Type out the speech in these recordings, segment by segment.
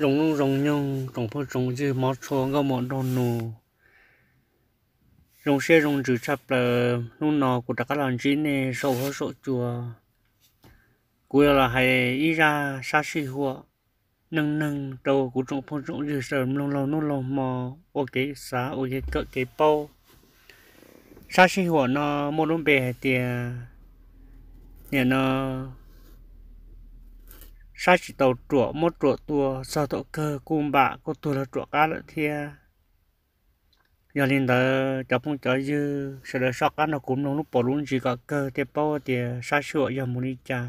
Zoo nuj zoo nyoog tsoom phooj tsoom ywg mov tshua nkauj muam nraug nus, zoo siab zoo ntsws tshaj plaws hnub no kuv rov qab los ntsib nej saum huab saum cua. Kuv yuav los hais ib zaj sab sij huam neej neeg rau kuv tsoom phooj tsoom ywg sawv daws mloog laug hnub laug hmo ua kev xav ua kev kawm kev paub. Sab sij huam no muaj lub npe hais tias, nim no saib tsis tau ruam muab ruam tua, txog thaum kawg kuj npam kuj tuag los ruam qab lawm thiab. Yog li ntawd cov phooj cov ywg sawv daws soj qab nrog kuv mloog lub paus lub ntsis kom kawg thiaj paub tias sab sij huam yog mus li cas.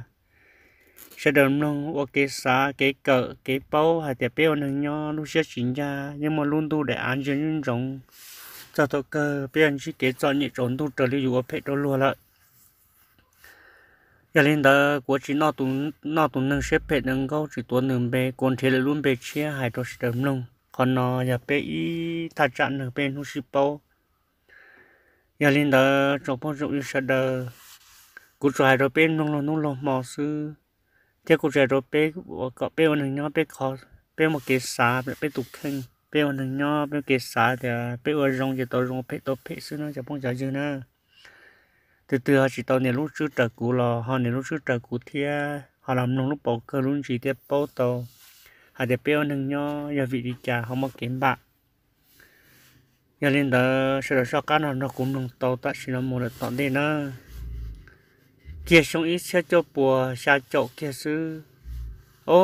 Sawv daws mloog ua kev xav kev kawm kev paub hais tias peb ua neeg nyob lub siab tsis ncaj yeej muaj lub ntuj daim av ntsia ntsoov, txog thaum kawg peb yuav ntsib kev txom nyem tsaus ntuj raws li yus ua phem rau luag lawm. Yog li ntawd kuv tsis noj tus neeg siab phem ntawd nkaub tsis tuav nws npe, kuv nrhiav lwm lub npe tshiab hais rau sawv daws mloog. Qhov no yog peb ib thaj tsam neeg peb hnub sib paub. Yog li ntawd tsoom phooj tsoom ywg sawv daws, kuv tsuas hais rau peb mloog laug hnub laug hmo xwb, thiab kuv tsuas hais rau peb kom peb ua neeg nyob peb qhov, peb muaj kev xav peb tus kheej, peb ua neeg nyob peb muaj kev xav tias peb ua zoo ces tau zoo, phem tau phem xwb na cov phooj cov ywg na. Tus twg ho tsis tau nias lub tswb raws kuv los ho nias lub tswb raws kuv thiab ho los mloog lub paus kawg lub ntsis thiaj paub tau hais tias peb ua neeg nyob yog vim li cas ho muaj kev npam. Yog li ntawd sawv daws soj qab no nrog kuv mloog tau tam sim no mus lawm tom ntej na. Kiag xyoo ib txhiab cuaj puas xya caum kiag xwb, o,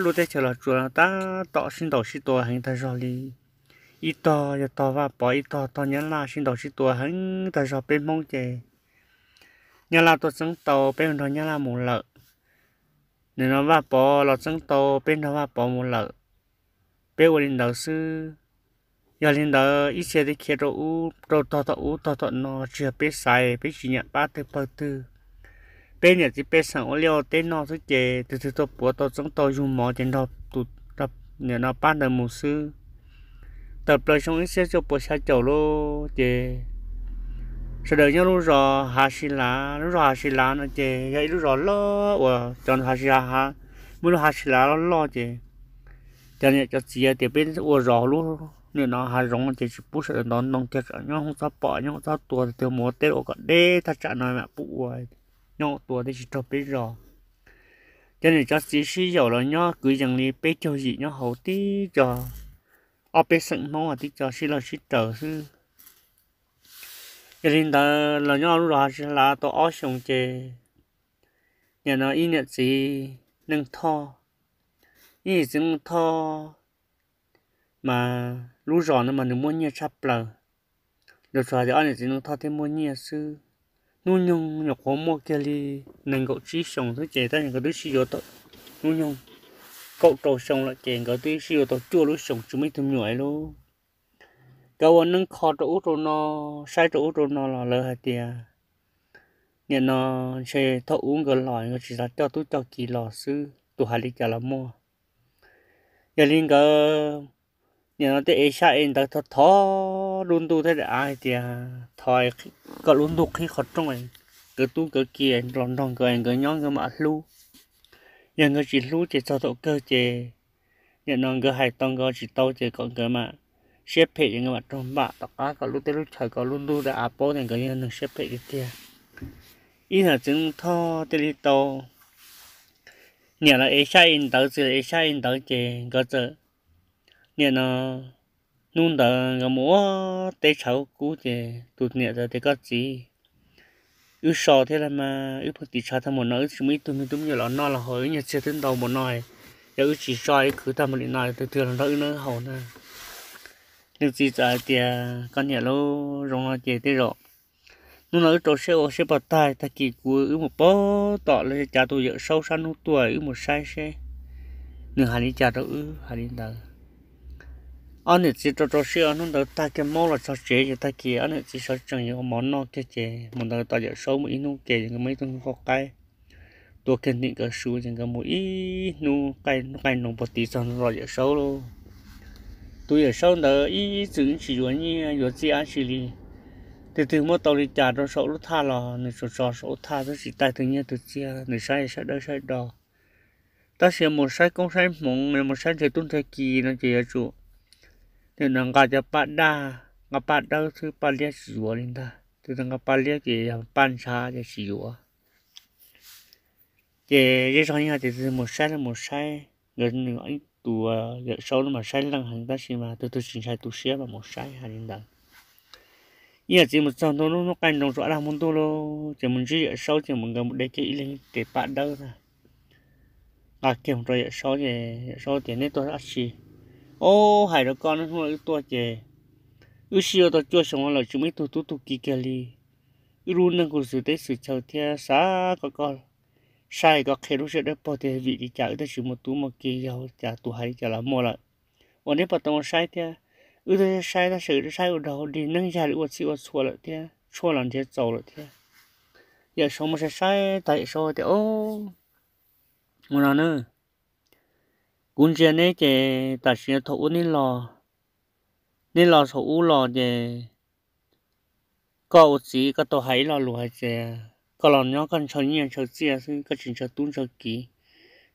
lub teb chaws Los Tsuas no tab tom sib ntaus sib tua heev tag zog li. Ib tog yog tog Vaj Pov, ib tog tog Nyab Laj, sib ntaus sib tua heev tag zog. Peb Hmoob ces Nyab Laj tuaj txeeb tau peb nrog Nyab Laj mus lawm, nim no Vaj Pov los txeeb tau peb nrog Vaj Pov mus lawm. Peb ua li ntawd xwb. Yog li ntawd ib txhia twb khiav rau ub rau tog tom ub tog tom no, tsis yog peb xaiv, peb tsis nyiam pab twg pawg twg. Peb niam txiv pej xeem ua liaj ua teb noj xwb ces tus twg tuaj puav tau txeeb tau yug mov ces nrog tus, nim no pab ntawd mus xwb. Tawm plaws xyoo ib txhiab cuaj puas xya caum lauj ces sawv daws nyob lub zos Hav Sis Lav. Lub zos Hav Sis Lav no ces yog ib lub zos loj uas cov Hav Sis Lav, muaj lub Hav Sis Lav loj loj ces cov niam cov txiv tias peb ua zos lub, nim no hav zoov ces tsis pub sawv daws ntov ntoo kiag, kom nyob hauv txhob pom nyob hauv txhob tua, tus twg mus ua teb ua kom deb thaj tsam no mam pub ua, nyob hauv tua thiaj tsis raug peb zos. Cov niam cov txiv sib yaum los nyob kwv yees li peb caug yim nyob hauv tib co, ob peb xeem Hmoob tib co sib laug sib raws xwb. Yog li ntawd los nyob lub zos Hav Sis Lav tau ob xyoos ces nim no ib niam txiv Neej Thoj, ib niam txiv Neej Thoj mas lub zos no mas nws muaj nyiaj tshaj plaws. Lus tsuas hais tias ob niam txiv Neej Thoj thiaj muaj nyiaj xwb. Hnub nyoog nyuam qhuav muaj kiag li nees nkaum tsib xyoos xwb ces tab sis nkawd twb sib yuav tau, hnub nyoog kaum rau xyoo lawm ces nkawd twb sib yuav tau cuaj lub xyoos tsis muaj ib tug me nyuam li lauj. Nkawd ua neeb kho rau ub rau no, saib rau ub rau no los lawv hais tias nim no ntshe thaum ub nkawd los nkawd tsis xav coj tub coj kiv los xwb, tus hais li cas los muaj. Yog li nkawd nim no tej ev xyab ev ntawv thov thov lub ntuj thiab daim av hais tias thov kom lub ntuj qhib qhov rooj, nkawd tub nkawd kiv los nrog nkawd, nkawd nyob nkawd mam hlub. Yog nkawd tsis hlub ces txog thaum kawg ces nim no nkawd hais tau nkawd tsis tau ces kom nkawd mam siab phem ces nkawd mam raug npam tom qab kom lub teb lub chaws kom lub ntuj daim av paub tias nkawd yog neeg siab phem tiag tiag. Ib niam txiv Neej Thoj thiaj li tau niam los ev xyab ev ntawv, txiv los ev xyab ev ntawv ces nkawd txawm, nim no hnub ntawd nkawd mus ua teb tshav kub ces tus niam txawm tias koj txiv, wb so thiab los mas wb pheej tiv tshav tag npaum no wb tsis muaj ib tug me tub me nyuam los noj los haus, wb nyiaj txiag twb ntau npaum no, yog wb tsis so wb khwv tag npaum li no tus twg los nrog wb noj wb haus na. Nws txiv txawm hais tias koj niam lauj, zoo no ces tej zaum hnub no wb rau siab ua siab pov tag, tag kis kuv wb mus pab tom lawv cav tus yawm saub sab hnub tuaj wb mus saib seb nws hais li cas rau wb. Hais li ntawd ob niam txiv rau rau siab ua hnub ntawd tag kiag maub los txog tsev ces tag kis ob niam txiv sawv tsees yuav ua mov noj kiag ces mus ntawd tom yawm saub mus ib hnub ke nkawd muaj ib tug hnub qau qaib tuav kiag ntim nkawd su ces nkawd mus ib hnub qaij, hnub qaij nroos puag tid txog tom yawm saub lauj. Tus yawm saub ntawd ib txwm tsis yuav nyiaj yuav txiaj dab tsi li, twg twg muab tau li cas rau saum lub thaj los nws tsuas tso saum lub thaj xwb tsis taij twg nyiaj twg txiag, nws saib saib dawb saib do. Tab sis mus saib koob saib hmoov, mus saib nthe tub nthe ki no ces yuav tsum nim no nqa cov paj daj, nqa paj dawb xwb, paj liab tsis yuav li ntag. Tus twg nqa paj liab ces yog paj ntshav ces tsis yuav. Ces zej zog yeej hais tias tus twg mus saib los mus saib, nkawd nws ib tus Yawm Saub no mas saib leej heev tab sis mas tus twg tsis ntshai tu siab mas mus saib hais li ntawd. Ib yam txiv mus txog ntua lub hnub qaij nroos tsuas daj hmo ntuj lauj, ces mus ntsib Yawm Saub ces mus nkawd mus de kiag ib leeg ib tes paj dawb ntag, nqa kiag mus rau Yawm Saub ces Yawm Saub tias, Neb tuaj dab tsi? Ob, hais rau koj, hnub no wb tuaj ces wb sib yuav tau cuaj xyoo lawm tsis muaj ib tug tub tug ki kiag li. Wb lub neej kuj xwm teb xwm chaw thiab xav kom koj saib koj qhia lub siab dawb paug tiag vim li cas wb twb tsis muaj tub muaj ki, yog cas tus hais li cas los muaj lawm. Uas neb puas tau mus saib thiab? Wb twb saib tab sis saib ua dog ua dig, neeb yag li ua txhij ua txhua lawm thiab, tshuaj los nrhiav txaus lawm thiab. Yawm Saub mus saib saib tag Yawm Saub tias, Ua no na, kuv ntsia neb ces tam sim no thaum ub neb los, neb los saum ub los ces koj ua txiv koj tau hais ib lo lus hais tias koj los nyob koj ntshaw nyiaj ntshaw txiaj xwb, koj tsis ntshaw tub ntshaw ki.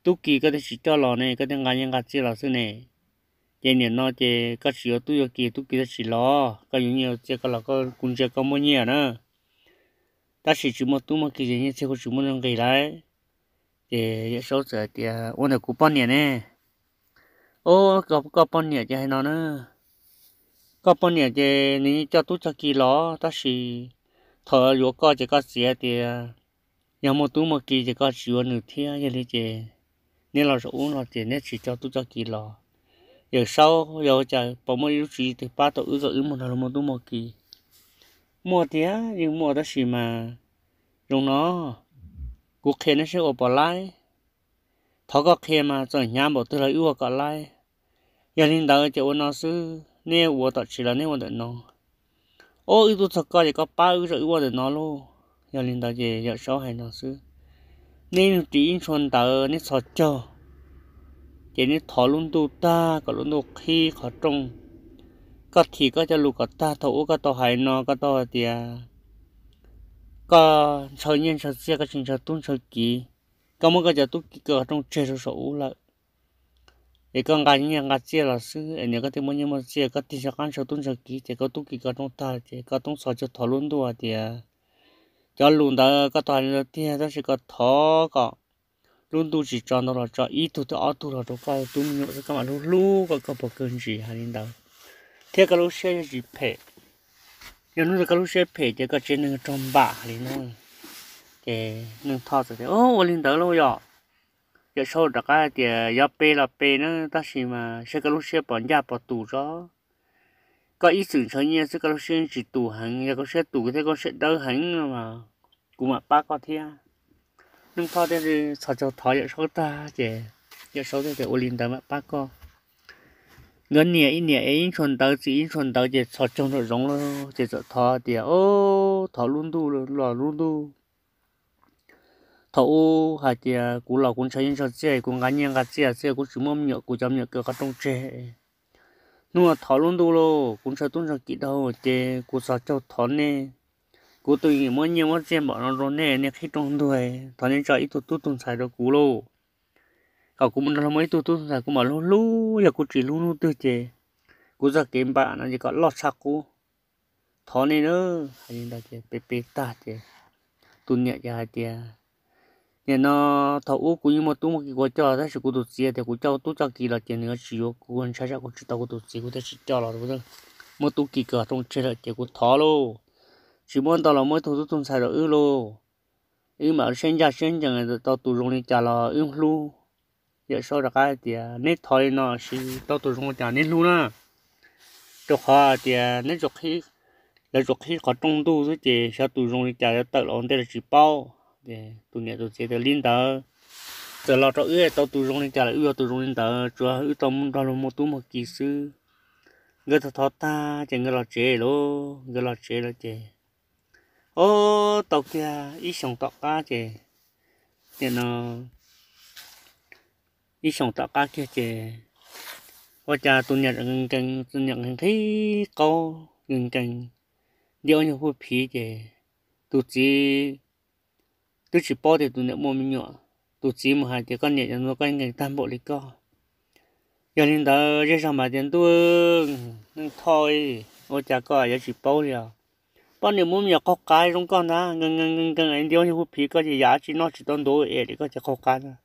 Tub ki koj twb tsis coj los ne, koj twb nqa nyiaj nqa txiaj los xwb ne. Ces nim no ces koj tsis yuav tub yuav ki, tub ki twb tsis los, koj yuav nyiaj yuav txiaj koj los, kuv ntsia koj muaj nyiaj na, tab sis tsis muaj tub muaj ki ces nyiaj txiag kuj tsis muaj nqis lauj. Ces Yawm Saub txawm hais tias, Ua ntawm kuv poj niam ne. Ob, koj poj niam ces hais no na, koj poj niam ces nws yeej coj tub coj ki los tab sis thaum yuav koj ces koj txiv tias yog muaj tub muaj ki ces koj tsis yuav nws thiab, yog li ces neb los saum ub no ces neb tsis coj tub coj ki los. Yawm Saub, yog ua cas puas muaj ib lub tswv yim twg pab tau wb kom wb muaj nrog luag muaj tub muaj ki? Muaj tiag, yeej muaj tab sis mas zoo no, kuv qhia neb saib ua puas laib. Thov koj qhia mas txawm hnyav npaum twg los wb ua kom laib. Yog li ntawd ces ua no xwb, neb ua tom tsis los neb ua ntawm no. Ob, wb tuaj txog koj ces koj pab wb, wb ua ntawm no lauj. Yog li ntawd ces Yawm Saub hais no xwb, neb ris ib ntshua ntawv neb txhos caug, ces neb thov lub ntuj tag kom lub ntuj qhib qhov rooj. Koj thim koj cov lus kom tag thaum ub koj tau hais no, koj tau hais tias koj ntshaw nyiaj ntshaw txiaj, koj tsis ntshaw tub ntshaw ki. Koj muab koj cov tub ki kaw qhov rooj tseg rau saum ub lawm, es koj nqa nyiaj nqa txiaj los xwb, es nim koj thiaj muaj nyiaj muaj txiaj. Koj tig rov qab ntshaw tub ntshaw ki ces koj tub ki kaw rooj tag ces koj toob txhos caug thov lub ntuj tias cov lus ntawd koj tau hais li ntawd tiag, tab sis koj thov kom lub ntuj tsis tso ntau los tso ib tug thiab ob tug los rau koj tub me nyuam xwb, koj mam hlub hlub koj, koj puas kawg ntsis hais li ntawd, thiab koj lub siab yuav tsis phem. Yog hnub twg koj lub siab phem ces koj tsev neeg raug npam hais li no. Ces Neej Thoj txawm tias, Ua li ntawd lauj yom. Yawm Saub rov qab hais tias, Yog pe los pe na, tab sis mas saib koj lub siab puas ncaj puas tus tso. Koj ib txwm ntshaw nyiaj xwb koj lub siab tsis tus heev, yog koj siab tus thiab koj siab dawb heev no mas kuv mam pab koj thiab. Neej Thoj thiaj li txhos caug thov Yawm Saub tag ces Yawm Saub thiaj tias, Ua li ntawd mam pab koj. Nkawd niam ib niam ev ib ntshua ntawv, txiv ib ntshua ntawv ces txhos caug nraum zoov lawm ces txawm thov tias, Ob, thov lub ntuj los lub ntuj, thaum ub hais tias kuv los kuv ntshaw nyiaj ntshaw txiaj, kuv nqa nyiaj nqa txiaj xwb, kuv tsis muaj me nyuam, kuv cov me nyuam kaw qhov rooj tseg. Hnub no thov lub ntuj lauj, kuv ntshaw tub ntshaw ki dhau ces kuv txhos caug thov nej. Kuv tus yeej muab nyiaj muab txiaj npaum no rau nej, nej qhib rooj ntuj, thov nej tso ib tug tub tug ntxhais rau kuv lauj, kom kuv mus nrog luag muaj ib tug tub tug ntxhais kuv mam hlub hlub, yog kuv tsis hlub hnub twg ces kuv txoj kev npam no ces kom loj tshaj qub. Thov nej na. Hais li ntawd ces pe pe tag ces tus niam ces hais tias, Nim no thaum ub kuv yeej muaj tub muaj ki kuv coj, tab sis kuv tus txiv tias kuv coj tub coj ki los ces nws yuav tsis yuav kuv, ntshai tsam kuv tsis tau kuv tus txiv kuv thiaj tsis coj los, muab tub ki kaw rooj tseg lawm ces kuv thov lauj, tsis muab ntau los muab ib tug tub tug ntxhais rau wb lauj. Wb mam siab ncaj siab ncees, tau tus zoo li cas los wb hlub. Yawm Saub rov qab hais tias, Neb thov li no sis tau tus zoo li cas neb hlub na. Rau qhov hais tias neb, lawv tsuas qhib qhov rooj ntuj xwb ces xyov tus zoo li cas yuav tawm los ua ntej los tsis paub. Ces tus niam tus txiv tias, Li ntawd, txawm los rau wb tau tus zoo li cas los wb yuav tus zoo li ntawd, tsuas wb tau nrog luag muaj tub muaj ki xwb. Nkawd thov thov tag ces nkawd los tsev lauj. Nkawd los tsev lawm ces, o, tau kiag ib xyoos tom qab ces, nim no ib xyoos tom qab kiag ces ua cas tus niam nkees, tus niam nqhis nqhis qaub nkees nkees, nti ob nyuag puag phiv ces tus txiv twb tsis paub tias tus niam muaj me nyuam. tus txiv mus hais tias koj niam cov ntuag koj nkees tag npaum li koj. Yog li ntawd zej zog mas tias ntuj, Neej Thoj, ua cas koj yuav tsis paub li os? Poj niam muab me nyuam qaug qav zoo koj ntag, nkees nkees nkees nkees ntiab hu phiv koj ces yam dab tsi noj tsis tau ntuav es li koj ces qaug qav ntag.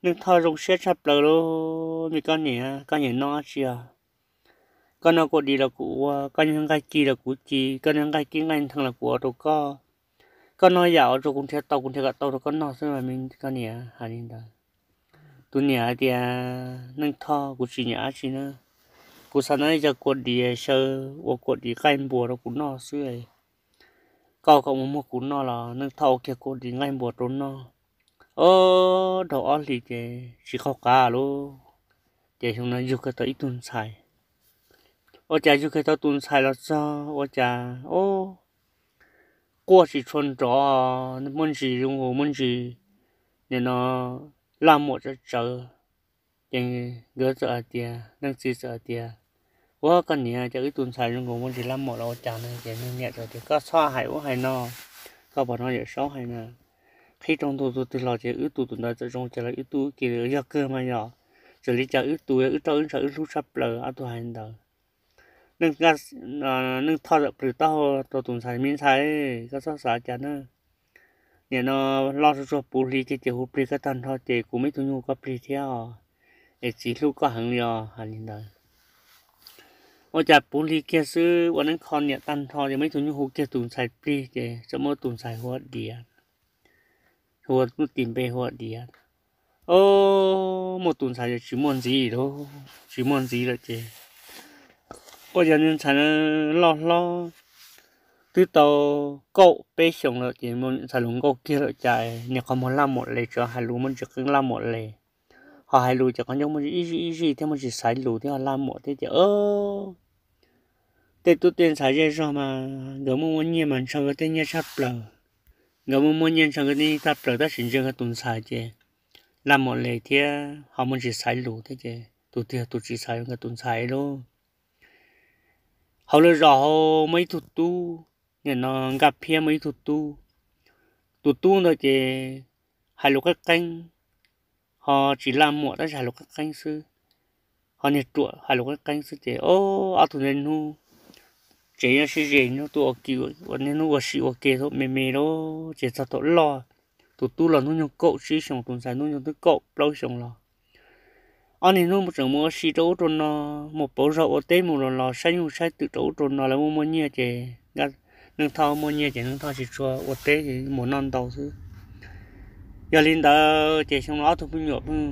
Neej Thoj zoo siab tshaj plaws lauj, me koj niam, koj nyiam noj dab tsi os? Koj noj kua dis los kuv ua, koj noj nqaij ci los kuv ci, koj noj nqaij kib nqaij nthee los kuv ua rau koj. Koj noj yam ua rau kuv nrhiav tau kuv nrhiav kom tau rau koj noj xwb mas me koj niam, hais li ntawd. Tus niam hais tias Neej Thoj, kuv tsis nyiam dab tsi na, kuv xav noj ib co kua dis xyaw ua kua dis qaij npua rau kuv noj xwb. Koj kom mus muag kuv noj los Neej Thoj ua kiag kua dis nqaij npua rau noj. Ob, dhau ob hlis ces tsis qaug qav lauj. Ces xyoo no yug kiag tau ib tug ntxhais. Ua cas yug kiag tau tus ntxhais los txog ua cas, ob, quaj tsis tshua nrov, muaj ntsis zoo nkaus muaj ntsis nim no laj muam tsawv tsawv. Ces nkawd txawm hais tias, leej txiv txawm hais tias, ua koj niam, cas wb tus ntxhais zoo nkaus muaj ntsis laj muam los ua cas no? Ces nws niam txawm tias koj txhob hais ub hais no, koj pom no Yawm Saub hais na, qhib rau ntu tus twg los ces wb tus tus ntawd txawm zoo cas los wb tub wb ki, yog kawg mas yog, txawm li cas wb tus yog wb roj wb ntshav wb hlub tshaj plaws. Ob tug hais ntawd, Neej Thoj txawm plhws taub hau rau tus ntxhais, me ntxhais, koj txhob xav cas na, nim no loj tsuag tsuag puv hli kiag ces hu plig koj tag nrho ces kuv muaj ib tug nyuj hu koj plig thiab os, es txiv hlub koj heev li os, hais li ntawd. Ua cas puv hli kiag xwb ua neeb kho niam tag nrho ces muaj ib tug nyuj hu kiag tus ntxhais plig ces txawm muab tus ntxhais hu ua Diav, hu ua, muab tis npe hu ua Diav. Ob, muaj tus ntxhais ces tsis muaj ntxiv lawm, tsis muaj ntxiv lawm ces ua cas niag ntxhais loj hlob twb tau kaum peb xyoos lawm ces ntxhais hluas nkauj kiag lawm cas niag qhov muag laj muam les, tsuas hais lus muaj ntsis qeeb laj muam les, ho hais lus ces qhov ncauj muaj ib zig ib zig thiab muaj tsis xaiv lus thiab ho laj muam thiab ces tej tub tej ntxhais zej zog mas nkawd muaj muaj nyiaj mas ntshaw nkawd tej nyiaj tshaj plaws. Nkawd muaj muaj nyiaj ntshaw nkawd tej nyiaj tshaj plaws tab sis ntsia nkawd tus ntxhais ces laj muam les thiab ho muaj tsis xaiv lus thiab ces tus twg tus tsis xaiv nkawd tus ntxhais lauj. Hauv lawv zos hauv muaj ib tug tub, nim no Nkaj Phiab muaj ib tug tub. Tus tub ntawd ces hais lus qeeb qeeb, ho tsis laj muam tab sis hais lus qeeb qeeb xwb, ho niag ruam hais lus qeeb qeeb xwb ces ob tug niaj hnub tsev nyob sib ze, niaj hnub tuaj ua ke, niaj hnub ua si ua ke me me lawm ces txog thaum loj, tus tub los hnub nyoog kaum tsib xyoos, tus ntxhais hnub nyoog twb kaum plaub xyoos los ob niag hnub tseem mus ua si rau ub rau no, mus pauv zog ua teb mus los los saib nyuj saib twm rau ub rau no, lawv muaj muaj nyiaj ces Neej Thoj muaj nyiaj ces Neej Thoj tsis tshua ua teb, mus noj ntau xwb. Yog li ntawd ces xyoo no ob tug me nyuam pheej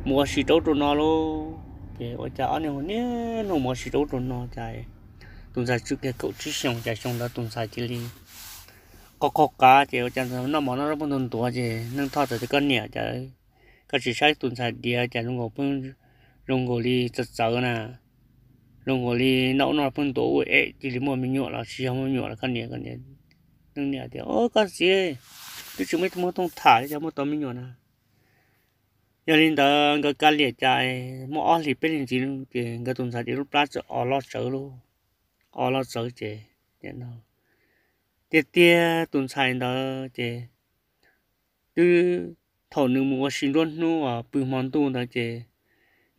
mus ua si rau ub rau no lauj. Ces ua cas ob niag niaj hnub mus ua si rau ub rau no ces tus ntxhais txwm kiag kaum tsib xyoos ces xyoo ntawd tus ntxhais cia li qaug qaug qav ces ua cas noj mov noj zaub pheej ntuav ntuav ces Neej Thoj txawm tias koj niam, cas koj tsis saib tus ntxhais Diav cas zoo nkaus pheej zoo nkaus li txawv txawv na, zoo nkaus li noj ub noj pheej ntuav ua es cia li muaj me nyuam los tsis yog muaj me nyuam los koj niam, koj niam. Neej niam tias koj txiv, twb tsis muaj ib tug muaj thooj tham li cas muaj tau me nyuam na. Yog li ntawd nkawd kav liam cas muaj ob hlis peb hlis ntxiv ces nkawd tus ntxhais Diav lub plab txawm o loj tsawv lauj, o loj tsawv ces tiag tiag tus ntxhais ntawd ces twb thaum nws mus ua si nruab hnub uas pw hmo ntuj ntawd ces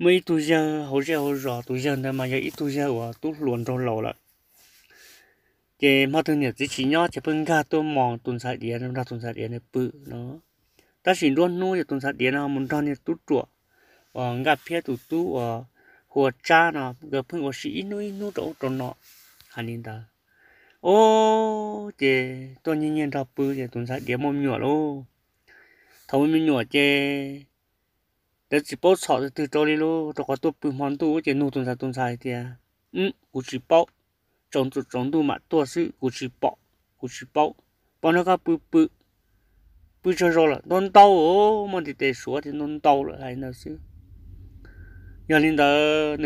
muaj ib tug yawg hauv zej hauv zos, tus yawg ntawd mas yog ib tug yawg uas tub hluas nraug laus lawm. Ces hmo twg niam txiv tsis nyob ces pheej nkag tuaj mos tus ntxhais Diav, nrog tus ntxhais Diav ntawd pw no. Tab sis nruab hnub ces tus ntxhais Diav no mus nrog niag tub ruam uas Nkaj Phiab tus tub uas hu ua Tsab no nkawd pheej ua si ib hnub ib hnub rau ub rau no. Hais li ntawd, ub, ces tuaj nyiag nyiag nrog pw ces tus ntxhais Diav muaj me nyuam lauj. Thaum muaj me nyuam ces lawv tsis paub txhom twg twg rau li lauj, rau qhov tuaj pw hmo ntuj ces nug tus ntxhais, tus ntxhais tias, kuv tsis paub, tsaus ntuj tsaus ntuj mam tuaj xwb, kuv tsis pom, kuv tsis paub. Pom no koj pw pw, pw tsaug zog lawm, ntau ntau, muab ntiv tes suav tias ntau ntau lawm, hais ntawd xwb. Yog li ntawd,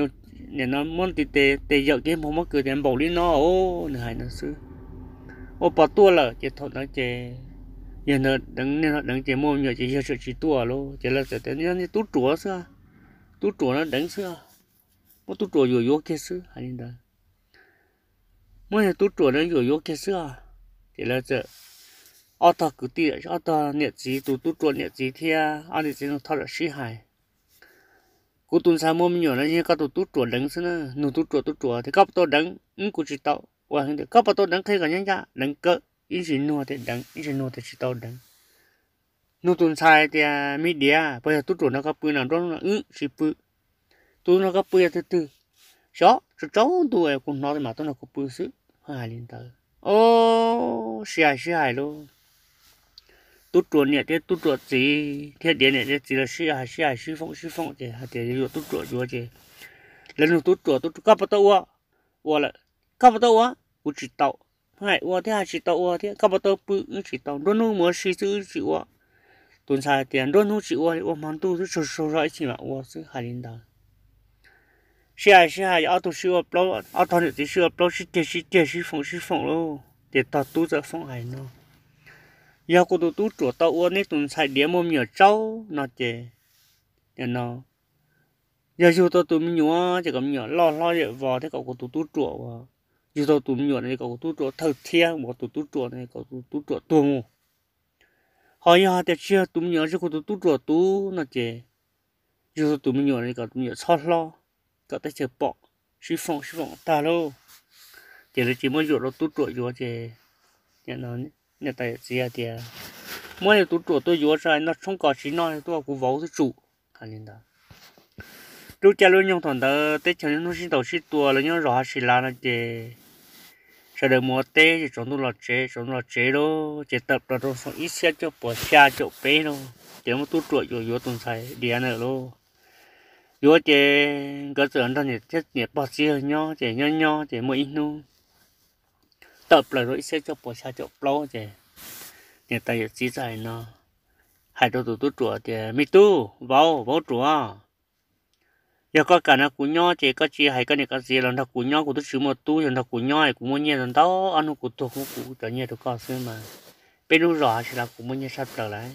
nim no muab ntiv tes, tes yawm kiag npog muab kws tias npaum li no, nws hais ntawd xwb. Ua pog tuaj lawm ces thaum ntawd ces yawg ntawd deev, niag no deev ces muaj me nyuam ces yawg tseem tsis tuaj lauj, ces lawv txawm tias niag tub ruam xwb, tub ruam no deev xwb, muab tub ruam yuam yuav kiag xwb, hais li ntawd. Muab niag tub ruam no yuam yuav kiag xwb os. Ces lawv txawm ob tog kwv tij, ob tog niam txiv, tus tub ruam niam txiv thiab ob niam txiv Nuj Thoj lawm sib hais, kuv tus ntxhais muaj me nyuam no yog koj tus tub ruam deev xwb na. Nug tub ruam, tub ruam tias koj puas tau deev? Wb kuv tsis tau ua heev tias koj puas tau deev, qhia kom nyob ncaj, deev kawg, ib ntsis nug tias deev, ib ntsis nug tias tsis tau deev. Nug tus ntxhais tias me diav, puas yog tub ruam nrog koj pw no nruab hnub no? Wb tsis pw. Tus nrog koj pw yog twg twg? Xyov, tsaus ntuj kuv hnov tias mas tub nrog kuv pw xwb. Hais li ntawd, o, sib hais sib hais lauj. Tub ruam niam thiab tub ruam txiv thiab diav niam diav txiv los sib hais sib hais sib foom sib foom ces hais tias yuav yuav tub ruam yuav ces lawv nug tub ruam, tub ruam koj puas tau ua? Ua lawm. Koj puas tau ua? Kuv tsis tau. Hais ua thiab hais tsis tau ua thiab. Koj puas tau pw? Wb tsis tau. Nruab hnub mus ua si xwb wb tsis ua. Tus ntxhais hais tias nruab hnub tsis ua li, ua hmo ntuj xwb, tsaug tsaug zog ib chim mam ua xwb. Hais li ntawd, sib hais sib hais, ob tug sib ua plaub, ob tog niam txiv sib ua plaub, sib ceg sib ceg, sib foom sib foom lauj. Ces tog tub txawm foom hais no, yog kuv tus tub ruam tau ua neb tus ntxhais diav muaj me nyuam tsaub no ces, no, yog yug tau tus me nyuam ces kom me nyuam loj hlob yawm vos thiab kom kuv tus tub ruam ua. Yug tau tus me nyuam no kom kuv tub ruam thawj thiab ua tus tub ruam no kom tus tub ruam tuag mus. Ho yog hais tias tsis yog tus me nyuam, tsis yog kuv tus tub ruam tus no ces yug tau tus me nyuam no kom tus me nyuam txhob hlob, kom teb chaws pom, sib foom sib foom tag lauj. Ces lawv tsis muab yuam rau tub ruam yuav ces niam tais yawm txiv hais tias muab yus tub ruam tuaj yuav tso, noj tshoob kos tsis noj, tuaj kuv vauv xwb tsum. Hais li ntawd, lub caij lub nyoog thaum ntawd teb chaws niaj hnub sib ntaus sib tua, lawv nyob zos Hav Sis Lav no ces sawv daws mus ua teb ces tsaus ntuj los tsev, tsaus ntuj los tsev lauj, ces tawm plaws rau xyoo ib txhiab cuaj puas xya caum peb lauj, ces muab tub ruam yuav yuav tus ntxhais diav ntawd lauj. Yuav ces nkawd txawm nrog niam thiab niam pog txiv nyob ces nyob nyob ces muaj ib hnub tawm plaws rau ib txhiab cuaj puas xya caum plaub ces niam tais yawm txiv txawm hais no, hais rau tus tub ruam tias me tub, vauv, vauv ruam, yog koj kam nrog kuv nyob ces koj cia hais koj niam koj txiv los nrog kuv nyob, kuv twb tsis muaj tub, yog nrog kuv nyob es kuv muaj nyiaj ntau ntau, ob hnub kuv tuag kuv muab kuv cov nyiaj rau koj xwb mas, peb lub zos Hav Sis Lav kuv muaj nyiaj tshaj plaws lawm.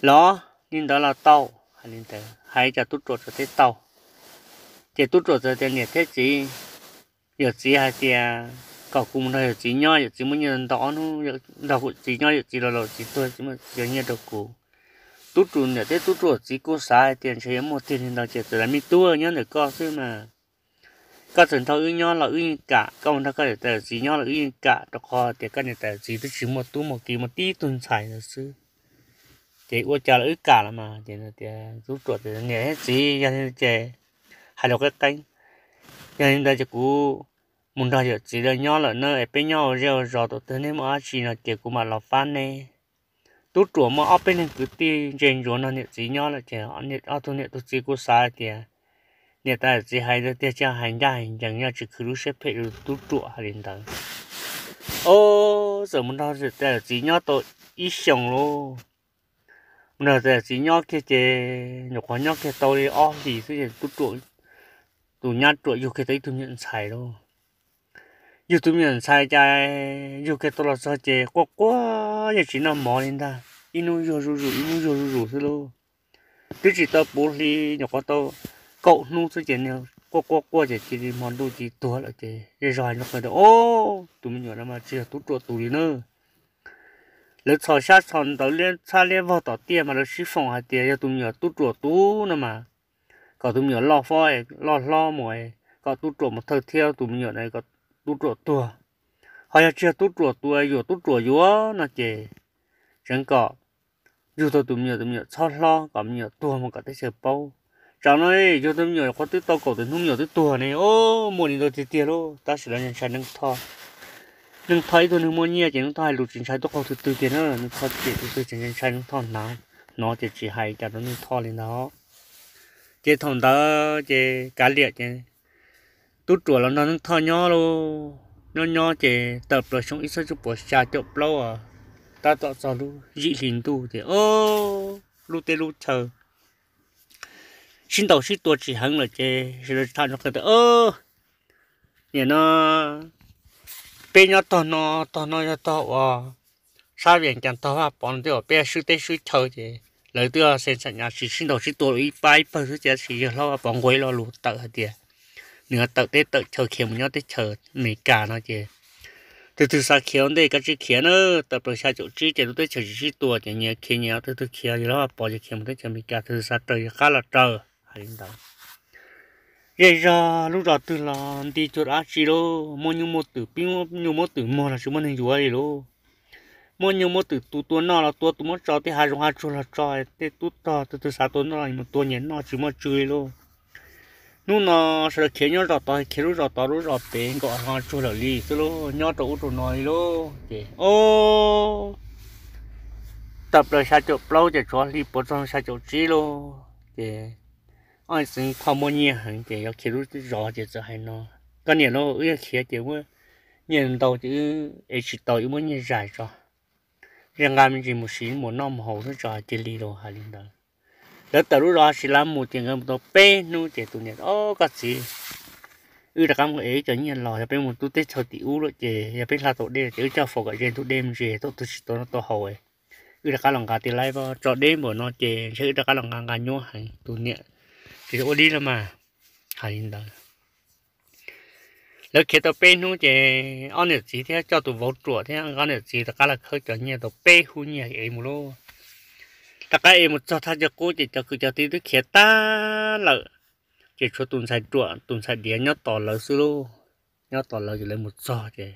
Los li ntawd los tau. Hais li ntawd hais cas tub ruam txawm teb tau. Ces tub ruam txawm tias niam thiab txiv, yawm txiv hais tias kom kuv mus nrog yawm txiv nyob, yawm txiv muaj nyiaj ntau, ob hnub nrog kuv txiv nyob, yawm txiv los laus txiv tuag, txiv muab cov nyiaj rau kuv. Tub ruam niam thiab tub ruam txiv kuj xav hais tias ntshe yuav muaj tiag li ntawd ces txawm tias me tub, nyob ntawm koj xwb mas, koj txawm nrog wb nyob los wb yeej kam, koj mus nrog koj niam tais yawm txiv nyob los wb yeej kam, rau qhov tias koj niam tais yawm txiv twb tsis muaj tub muaj ki, muaj tib tug ntxhais ntawd xwb. Ces ua cas los wb kam los mas, ces tias tub ruam tias niam thiab txiv, yog li ces hais los qeeb qeeb, yog li ntawd ces kuv mus nrog yawm txiv lawv nyob lawm na, es peb nyob ua zej ua zos, thaum twg nej muaj dab tsi no ces kuv mam los pab neb. Tub ruam muaj ob peb leeg kwv tij ntse ntsuav nrog niam txiv nyob lawm ces ob tug niam tug txiv kuj xav hais tias niam tais yawm txiv hais tiag tiag, tsis hais ncaj hais ncees, yog tsis khwv lub siab phem rau tub ruam. Hais li ntawd, o, txawm mus nrog niam tais yawm txiv nyob tau ib xyoos lauj. Mus nrog niam tais yawm txiv nyob kiag ces nyuam qhuav nyob kiag tau li ob hlis xwb ces tub ruam, tus nyab ruam yug kiag tau ib tug me nyuam ntxhais lauj. Yug tus me nyuam ntxhais cas yug kiag tau los txog ces quaj quaj yeej tsis noj mov li ntag, ib hnub yuag zuj zus ib hnub yuag zuj zus xwb lauj. Twb tsis tau puv hli, nyuam qhuav tau kaum hnub xwb ces quaj quaj quaj ces cia li hmo ntuj cia li tuag lawm ces zej zog hais rau qhov tias, o, tus me nyuam no mas tsis yog tub ruam tus li na. Lawv txhos xyab txhos ntawv liab txhab liab vog tom tiaj mas lawv sib foom hais tias yog tus me nyuam tub ruam tus no mas, kom tus me nyuam loj fob loj hlob mus, kom tub ruam mus thawj thiab tus me nyuam no kom tub ruam tuag. Ho yog tsis yog tub ruam tus, yuam tub ruam yuav no ces tseev kom yug tau tus me nyuam, tus me nyuam txhob hlob kom me nyuam tuag mus kom teb chaws paub. Tsam no yug tau me nyuam qhuav twb tau kaum tawm hnub me nyuam twb tuag ne, o, muaj li ntawd tiag tiag lauj. Tab sis lawv ntshai Neej Thoj. Neej Thoj ib tug neeg muaj nyiaj ces Neej Thoj hais lus tsis ntshai tub qaug twg twg tiag na, Neej Thoj ces tus twg tsis ntshai Neej Thoj hnav, hnov ces tsis hais cas rau Neej Thoj li ntawd. Ces thaum ntawd ces kav liam ces tub ruam los nrog Neej Thoj nyob lauj. Nyob nyob ces tawm plaws xyoo ib txhiab cuaj puas xya caum plaub os, tab tom txog lub yim hli ntuj ces, o, lub teb lub chaw sib ntaus sib tua tsis heev lawm ces sawv daws tham nrog qhia tias, nim no peb nyob tog no, tog no yog tog uas sab Vias Cas tog Vaj Pov no twb uas peb swb teb swb chaw ces lawv twb xeev xam nyav tsis sib ntaus sib tua ib pab ib pawg xwb ces tab sis yawg hlob Vaj Pov nqua ib lo lus tawm hais tias nws tawm teb tawm chaw khiav mus nyob teb chaws Amelikas no ces Tus twg xav khiav ua ntej kav tsij khiav na, tawm plaws xya caum tsib ces lub teb chaws tsis sib tua ces nyias khiav nyias, tus twg khiav yog lawv pom ces khiav mus teb chaws Amelikas, tus twg xav raws yog qab los raws hais li ntawd. Zej zog lub zos twg los nti cuag dab tsi lauj, muaj nyuj muaj twm, pib muaj nyuj muaj twm muag los tsis muaj neeg yuav li lauj. Muaj nyuj muaj twm tus tua noj los tua tus muab tso tej hav zoov hav tsuag los tso, tej tub rog tus twg xav tua noj los mus tua nyias noj tsis muaj tsw li lauj. Hnub no sawv daws khiav nyob zos tod, khiav lub zos tod lub zos pem nkaum hav zoov hav tsuag lawm li xwb lauj, nyob rau ub rau no li lauj. Ces o, tawm plaws xya caum plaub ces tshuav hli puav txog xya caum tsib lauj. Ces ob txiv kho muaj nyiaj heev ces yuav khiav lub zos ces txawm hais no, koj niam lauj, wb yuav khiav ces muab nyiaj ntau ces wb ev tsis tau, wb muab nyiaj zais tso, ze nqa me ntsis mus siv mus noj mus haus xwb tso, cia li los hais li ntawd. Lawv tawm lub zos Sis Lav mus ces nkawd mus tau peb hnub ces tus niam, o, koj txiv, wb rov qab mus ev cov nyiaj los, yog peb mus tub teb chaws tim ub lawm ces yog peb hla tau dej ces wb coj faus kom ze ntug dej me ntsis, thaum twg tsis tau noj tau haus, wb rov qab los nqa tej laib, tso deb npaum no ces ntshe wb rov qab los nqa nqa nyuaj heev, tus niam tsis ua li los mas, hais li ntawd. Lawv khiav tau peb hnub ces ob niam txiv thiab coj tus vauv ruam thiab ob niam txiv rov qab los khawb cov nyiaj tau peb hub nyiaj ev mus lauj. Rov qab ev mus txog thaj chaw qub ces cov kwv cov tij twb khiav tag lawm, ces tshuav tus ntxhais ruam tus ntxhais diav nyob tos lawv xwb lauj. Nyob tos lawv ces lawv mus txog ces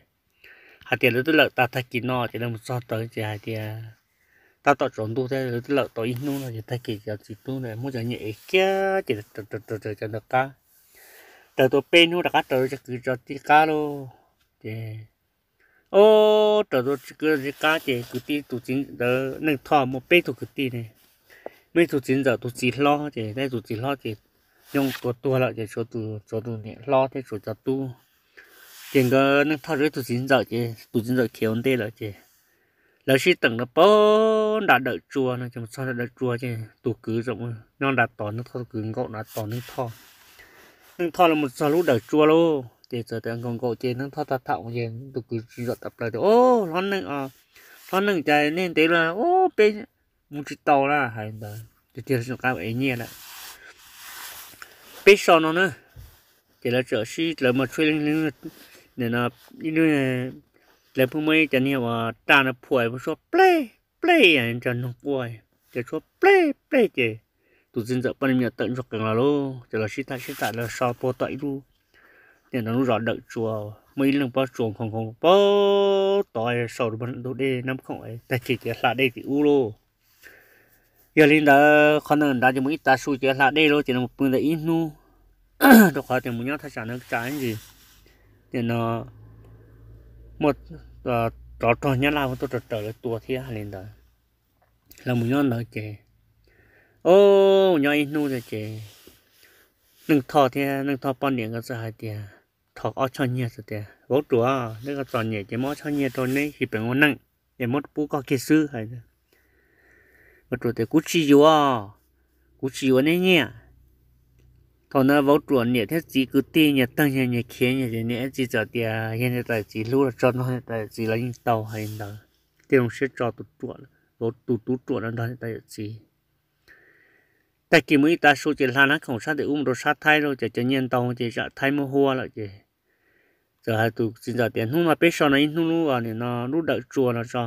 hais tias lawv twb lawm tas tag kis no ces lawv mus txog tod ces hais tias tab tom tsaus ntuj thiab, lawv twb lawm tau ib hnub no ces tag kis cov txiv tub ntawd muab cov nyiaj ev kiag ces raws cov ntawd qab. Raws tau peb hnub rov qab raws cov kwv cov tij qab lauj. Ces o, raws tau kwv tij qab ces kwv tij tus txiv ntawd Neej Thoj muaj peb tug kwv tij ne. Muaj ib tug txiv ntxawm tus txiv hlob ces, tus txiv hlob ces nyob tua tuag lawm ces tshuav tus niam hlob thiab tshuav cov tub. Ces nkawd Neej Thoj ib tug txiv ntxawm ces tus txiv ntxawm khiav ua ntej lawm ces lawv sib teem rau pem nram Dawm Tsua no ces mus txog nram Dawm Tsua ces tus kwv tseem nyob nram tos Neej Thoj, tus kwv nkaum nram tos Neej Thoj. Neej Thoj los mus txog lub Dawm Tsua lauj ces txawm tias nkaum nkaum ces Neej Thoj tham tham ces tus kwv tsis ntxawm tawm plaws tias, o, hlob Neej, hlob Neej, cas nej ntev lawm, o, peb mus tsis tau na, hais ntawd tiag tiag, qab ev nyiaj lawm, peb so no na. Ces lawv txawm sib lawv mus tshuab ib lub, lawv pheej muaj ib cov niag uas raj no phuam tshuab plej plej, cov noog quaj, ces tshuab plej plej ces tus txiv ntxawm poj niam tawm ntsuag qees los lauj, ces los sib tham sib tham lawv so puag tom ib lub, nim no lub zos Dawm Tsua, muaj ib leeg pob tsuas nkhaus nkhaus puag tod, sau rau ntug dej Nab Khoom, tag kis ces hla dej tim ub lauj. Yog li ntawd qhov ntawd nrad ces mus ib tav su ces hla dej lauj, ces lawv mus pw ntawd ib hnub, rau qhov tias mus nyob thaj tsam no tsam ntsis, nim no muaj tsov rog Nyab Laj tuaj raws raws lawv tua thiab hais li ntawd. Lawv mus nyob ntawd ces, o, mus nyob ib hnub ces Neej Thoj thiab Neej Thoj poj niam nkawd txawm hais tias, rho ob choj nyiaj txawm tias, vauv ruam, neb koj txom nyem ces muab ob choj nyiaj rau neb xyov peem ua neej, es muab pub koj kiag xwb hais. Vauv ruam tias kuv tsis yuav, kuv tsis yuav neb nyiaj. Thaum ntawd vauv ruam niam thiab txiv kwv tij nyias tawg nyias khiav nyias, niam txiv txawm tias yog niam tais txiv hlub los tso nrog niam tais txiv los yeej tau hais li ntawd. Thiaj zoo siab tso tus ruam, tus tub ruam no nrog niam tais yawm txiv. Tag kis mus ib tav su ces hla Nab Khoom sab tim ub mus rau sab Thaib lauj, ces cov nyiaj ntau ces zam Thaib muab huab lawm ces txawm hais tus txiv ntxawm tias hnub no peb so no ib hnub lub, nim no lub Dawm Tsua no tso,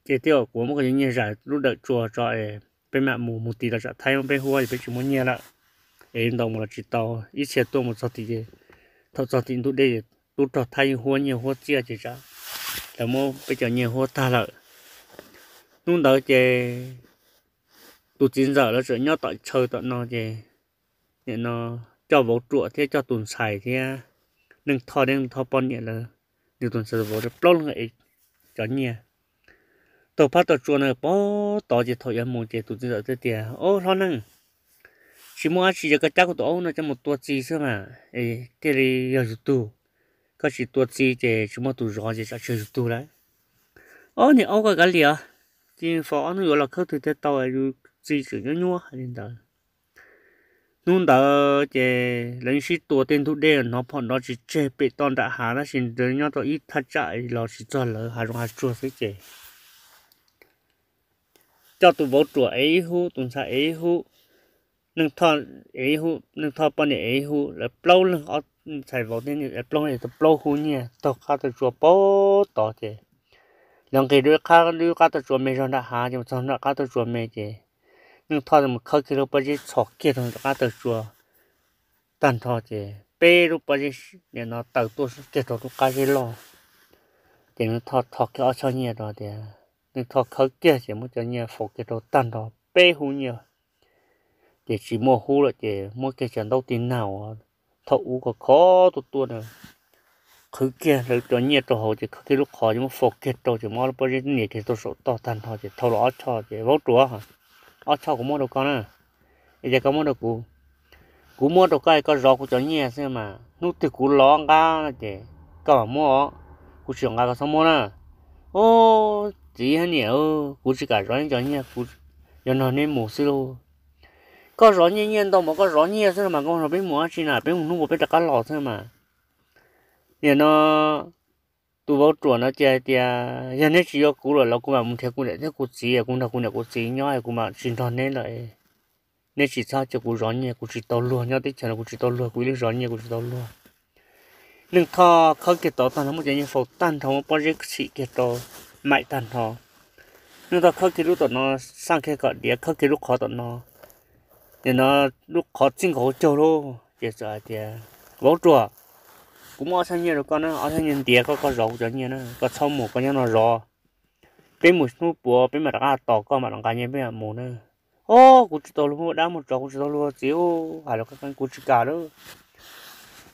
ces thiaj kuv muab koj cov nyiaj zam lub Dawm Tsua tso es peb mam mus, mus tim los zam Thaib muab peb huab es peb tsis muaj nyiaj lawm, es ntau mus los tsis tau, ib txhia tuaj mus txog tim, thaum txog tim ntug dej tub rog Thaib yeej huab nyiaj huab txiaj ces tsam lawv muab peb cov nyiaj huab tag lawm. Hnub ntawd ces tus txiv ntxawm lawv tseem nyob tom chaw tom no ces nim no coj vauv ruam thiab coj tus ntxhais thiab Neej Thoj thiab Neej Thoj poj niam lawv, nws tus ntxhais tus vauv rau plaub leeg ev cov nyiaj taug phab taug tsua na pov tod ces thaum yuav mus ces tus txiv ntxawm thiaj tias, o, hlob Neej, tsis muaj dab tsi ces koj cab kuv tus aub no coj mus tua txiv xwb mas es thiaj li yog yus tug. Koj tsis tua txiv ces tsis muaj tus zov ces tsam tsis yog yus tug lawm. O, niam aub, koj kav liam, cia faus ob hnub yuav los khawb twg thiaj tau, yus txiv tseem nyuaj nyuaj hais li ntawd. Hnub ntawd ces lawv yeej sib tua tej ntug dej, hnov phom nrov tsis tseg pem toj nram hav tab sis nyob rau ib thaj tsam los tsis txog lawv, hav zoov hav tsuag xwb ces coj tus vauv ruam ev ib hub, tus ntxhais ev ib hub, Neej Thoj ev ib hub, Neej Thoj poj niam ev ib hub, lawv plaub leeg ob txhais vauv thiab nws plaub leeg tau plaub hub nyiaj taug qab taug tsua pag tod ces lawv nqis dua ib qab, dua ib qab taug tsua me zog nram hav ces mus txog nram qab taug tsua me ces Neej Thoj mus khawb kiag lub pob zeb txhos kiag rau nram qab taug tsua tag nrho ces peb lub pob zeb nim no taw tuaj kiag rau lub qab zeb loj. Ces Neej Thoj rho kiag ob choj nyiaj rau tias, Neej Thoj khawb kiag ces muab cov nyiaj faus kiag rau tag nrho peb hub nyiaj. Ces tsis muaj hub lawm ces muab kiag cov ntaub tib nag uas thaum ub khov khov tuaj tuaj na, qhwv kiag lawv cov nyiaj rau hauv ces khawb kiag lub qhov ces muab faus kiag rau ces muab ob lub pob zeb nias kiag rau saum toj tag nrho ces thau los ob choj ces, Vauv Ruam, ob choj kuv muab rau koj na, es cas koj muab rau kuv? Kuv muab rau koj es koj zov kuv cov nyiaj xwb mas hnub twg kuv los nqa no ces koj mam muab os, kuv tsis nqa koj txhob muab na. Ub, txiv hab niam, kuv tsis kam zov neb cov nyiaj, kuv yuav nrog neb mus xwb lauj. Koj zov nyiaj, nyiaj ntau mas koj zov nyiaj xwb no mas koj nrog peb mus dab tsi na, peb mus hnub puas peb rov qab los xwb mas. Nim no tus Vauv Ruam no ces hais tias, Yog neb tsis yuav kuv lawm los kuv mam mus nrhiav kuv niam thiab kuv txiv, kuv nrog kuv niam kuv txiv nyob es kuv mam tsis nrog neb lawm. Neb tsis txhob cia kuv zov nyiaj, kuv tsis tau luag, nyob teb chaws no kuv tsis tau luag, kuv ib leeg zov nyiaj kuv tsis tau luag. Neej Thoj khawb kiag tod tag nrho, muab cov nyiaj faus tag nrho, muab pob zeb txhim kiag rau maim tag nrho. Neej Thoj khawb kiag lub tom no, xaj kiag kom diav khawb kiag lub qhov tom no. Nim no lub qhov txij nkaus caug lauj, ces txawm hais tias, Vauv Ruam, kuv muab ob choj nyiaj rau koj na, ob choj nyiaj ntiav koj, koj zov kuv cov nyiaj na, koj txhob mus, koj nyob no zov. Peb mus hnub puav peb mam rov qab tos koj mam los nqa nyiaj peb mam mus na. Ob, kuv tsis tau luag, muaj dab muaj tsov, kuv tsis tau luag txiv, hais los kuv tsis kam lawm.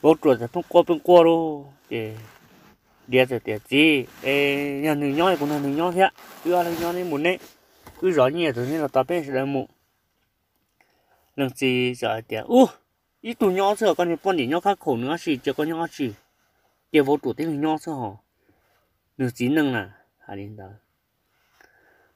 Vauv Ruam txawm pheej quaj pheej quaj lauj, ces diav txawm tias, Txiv, es yog nws nyob es kuv nrog nws nyob thiab, wb ob leeg nyob neb mus neb, wb zov nyiaj txog neb los tos peb sawv daws mus. Leej txiv txawm hais tias, Ub, ib tug nyob xwb, koj niag poj niam nyob khab khaum nws ob si, cia koj nyob ob si, cia Vauv Ruam tib leeg nyob xwb hos, nws txiv neej na. Hais li ntawd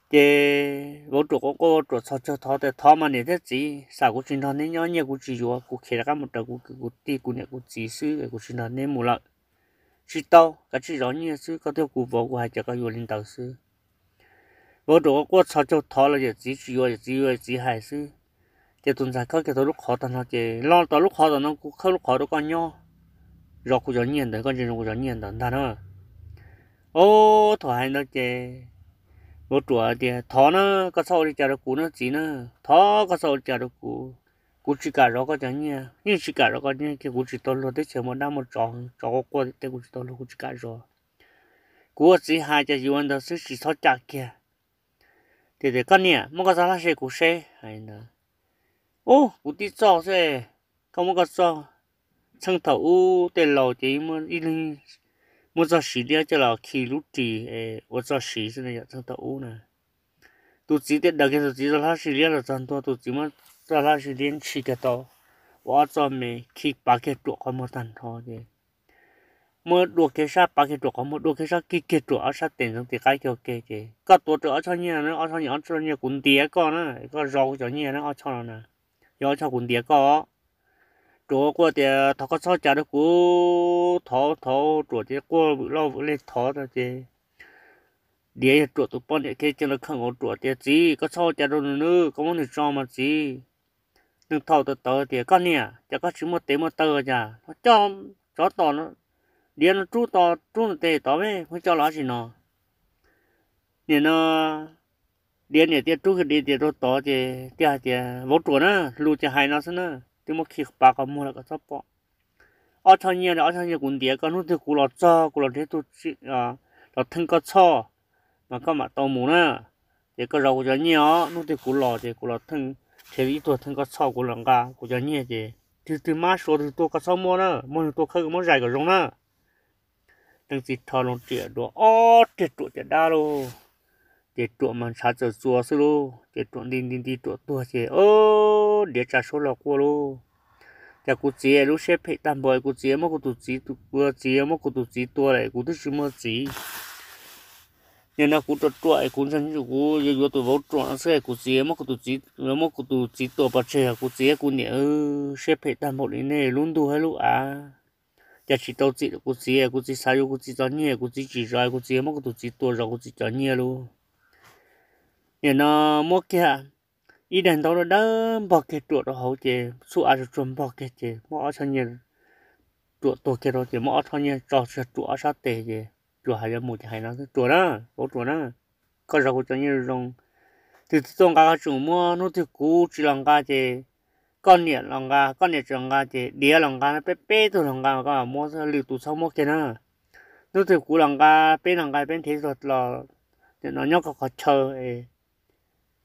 ces Vauv Ruam quaj quaj, Vauv Ruam txhos caug thov tias, Thov mas niam thiab txiv, xam kuv tsis nrog neb nyob, nyiaj kuv tsis yuav, kuv khiav rov qab mus raws kuv kwv kuv tij kuv niam kuv txiv xwb, kuv tsis nrog neb mus lawm. Tsis tau, kav tsij zov nyiaj xwb, koj twb yog kuv vauv, kuv hais cas koj yuav li ntawd xwb. Vauv Ruam quaj quaj txhos caug thov los yawm txiv tsis yuav, yawm txiv yuav yawm txiv hais xwb. Ces tus ntxhais khawb kiag tau lub qhov tag nrho ces, Los tom lub qhov tom no, kuv khawb lub qhov rau koj nyob, zov kuv cov nyiaj ntawd, koj ntsia zoo kuv cov nyiaj ntawd ntag na. Ob, thaum hais ntawd ces Vauv Ruam tias, Thov na, koj txhob ua li cas rau kuv na txiv na, thov koj txhob ua li cas rau kuv. Kuv tsis kam zov koj cov nyiaj, yeej tsis kam zov koj nyiaj kiag, kuv tsis tau luag, teb chaws muaj dab muaj tsov, tsov quaj quaj tej, kuv tsis tau luag, kuv tsis kam zov. Kuv ua txiv hais ces yuav ntawd xwb, tsis txhob cam kiag. Ces tias, Koj niam, muab koj txoj hlab sib kuv seb, hais ntawd. Ub, kuv tib txoj xwb, koj muab koj txoj. Txheej thaum ub tej laus ces ib leeg muab txoj siv liab coj los khi lub ris ua txoj siv xwb na, yog txheej thaum ub na. Tus txiv thiaj daws kiag tus txiv txoj hlab sib liab los txog ntua, tus txiv muab txoj hlab sib liab ntshis kiag tau ua ob txoj me, khi pav kiag Ruam qhov muag tag nrho ces muab dua kiag sab, pav kiag Ruam qhov muag, dua kiag sab, kig kiag Ruam ob sab tes ntxeev tis qaib kiag ua ke ces, Koj tuav rawv ob choj nyiaj na, ob choj nyiaj, ob choj nyiaj kuv ntiav koj na, koj zov kuv cov nyiaj na, ob choj no na, yog ob choj kuv ntiav koj. Ruam quaj tias, Thov koj txhob ua cas rau kuv, thov, thov. Ruam ces quaj vwm loj vwm leg thov tag ces diav yog Ruam tus poj niam kiag cia li khawm nkaus Ruam tias, Txiv, koj txhob ua cas rau nws nawb, koj muab nws tso mas txiv. Neej Thoj tawv tawv tias, Koj niam, cas koj tsis muaj tes muaj taw cas ho coj tsov tom, diav no rub tod, rub nws tes tod, peb muab coj los tsis no. Nim no diav niam thiaj rub kiag diav tes rau tod ces thiaj hais tias, Vauv Ruam na, lus ces hais no xwb na, twb muab khi pav qhov muag lawm, koj txhob pom. Ob choj nyiaj, ob choj nyiaj kuv ntiav koj, hnub twg kuv los txog, kuv los nrhiav tug los theej koj txhoj mas koj mam tau mus na. Ces koj zov kuv cov nyiaj os, hnub twg kuv los ces kuv los theej, nrhiav ib tug theej koj txhoj, kuv los nqa kuv cov nyiaj ces twg twg mab sua twg tuaj koj txhob muab na, muaj neeg tuaj khawb koj muab zais kom zoo na. Leej txiv rho loo riam dua ob riag Ruam caj dab lauj. Ces Ruam mas ntshav txawm txuas xwb lauj, ces Ruam nti nti nti Ruam tuag ces, o, diav tsa suab los quaj lauj. Cas kuv txiv lub siab phem tag npaum, kuv txiv muab kuv tus txiv, kuv txiv muab kuv tus txiv tua lawm, kuv twb tsis muaj txiv. Nim no kuv ruam ruam es kuv ntseeg kuv yuav yuav tus vauv ruam no xwb, kuv txiv muab kuv tus txiv, muab kuv tus txiv tua pov tseg, kuv txiv kuv niam siab phem tag npaum li nej lub ntuj thiab lub av. Cas tsis tau txim kuv txiv, kuv txiv xav yuav kuv txiv txoj nyiaj, kuv txiv tsis zov, kuv txiv muab kuv tus txiv tua zov kuv txiv cov nyiaj lauj. Nim no muab kiag ib daim ntaub dawb dawb npog kiag ruam rau hauv ces txhua av tsuag tsuag npog kiag ces muab ob choj nyiaj ruam tuag kiag rau ces muab ob choj nyiaj tso tsuag ruam ob sab tes ces tsuas hais yuav mus ces hais no, Ruam na, vauv ruam na, koj zov kuv cov nyiaj zoo zoo, twg twg tuaj nqa koj tseem muab, hnub twg kuv tsis los nqa ces koj niam los nqa, koj niam tsis los nqa ces diav los nqa, peb peb tug los nqa mas koj muab, lwm tus txhob muab kiag na. Hnub twg kuv los nqa, peb los nqa, peb nrhiav tug los, nim no nyob koj qhov chaw,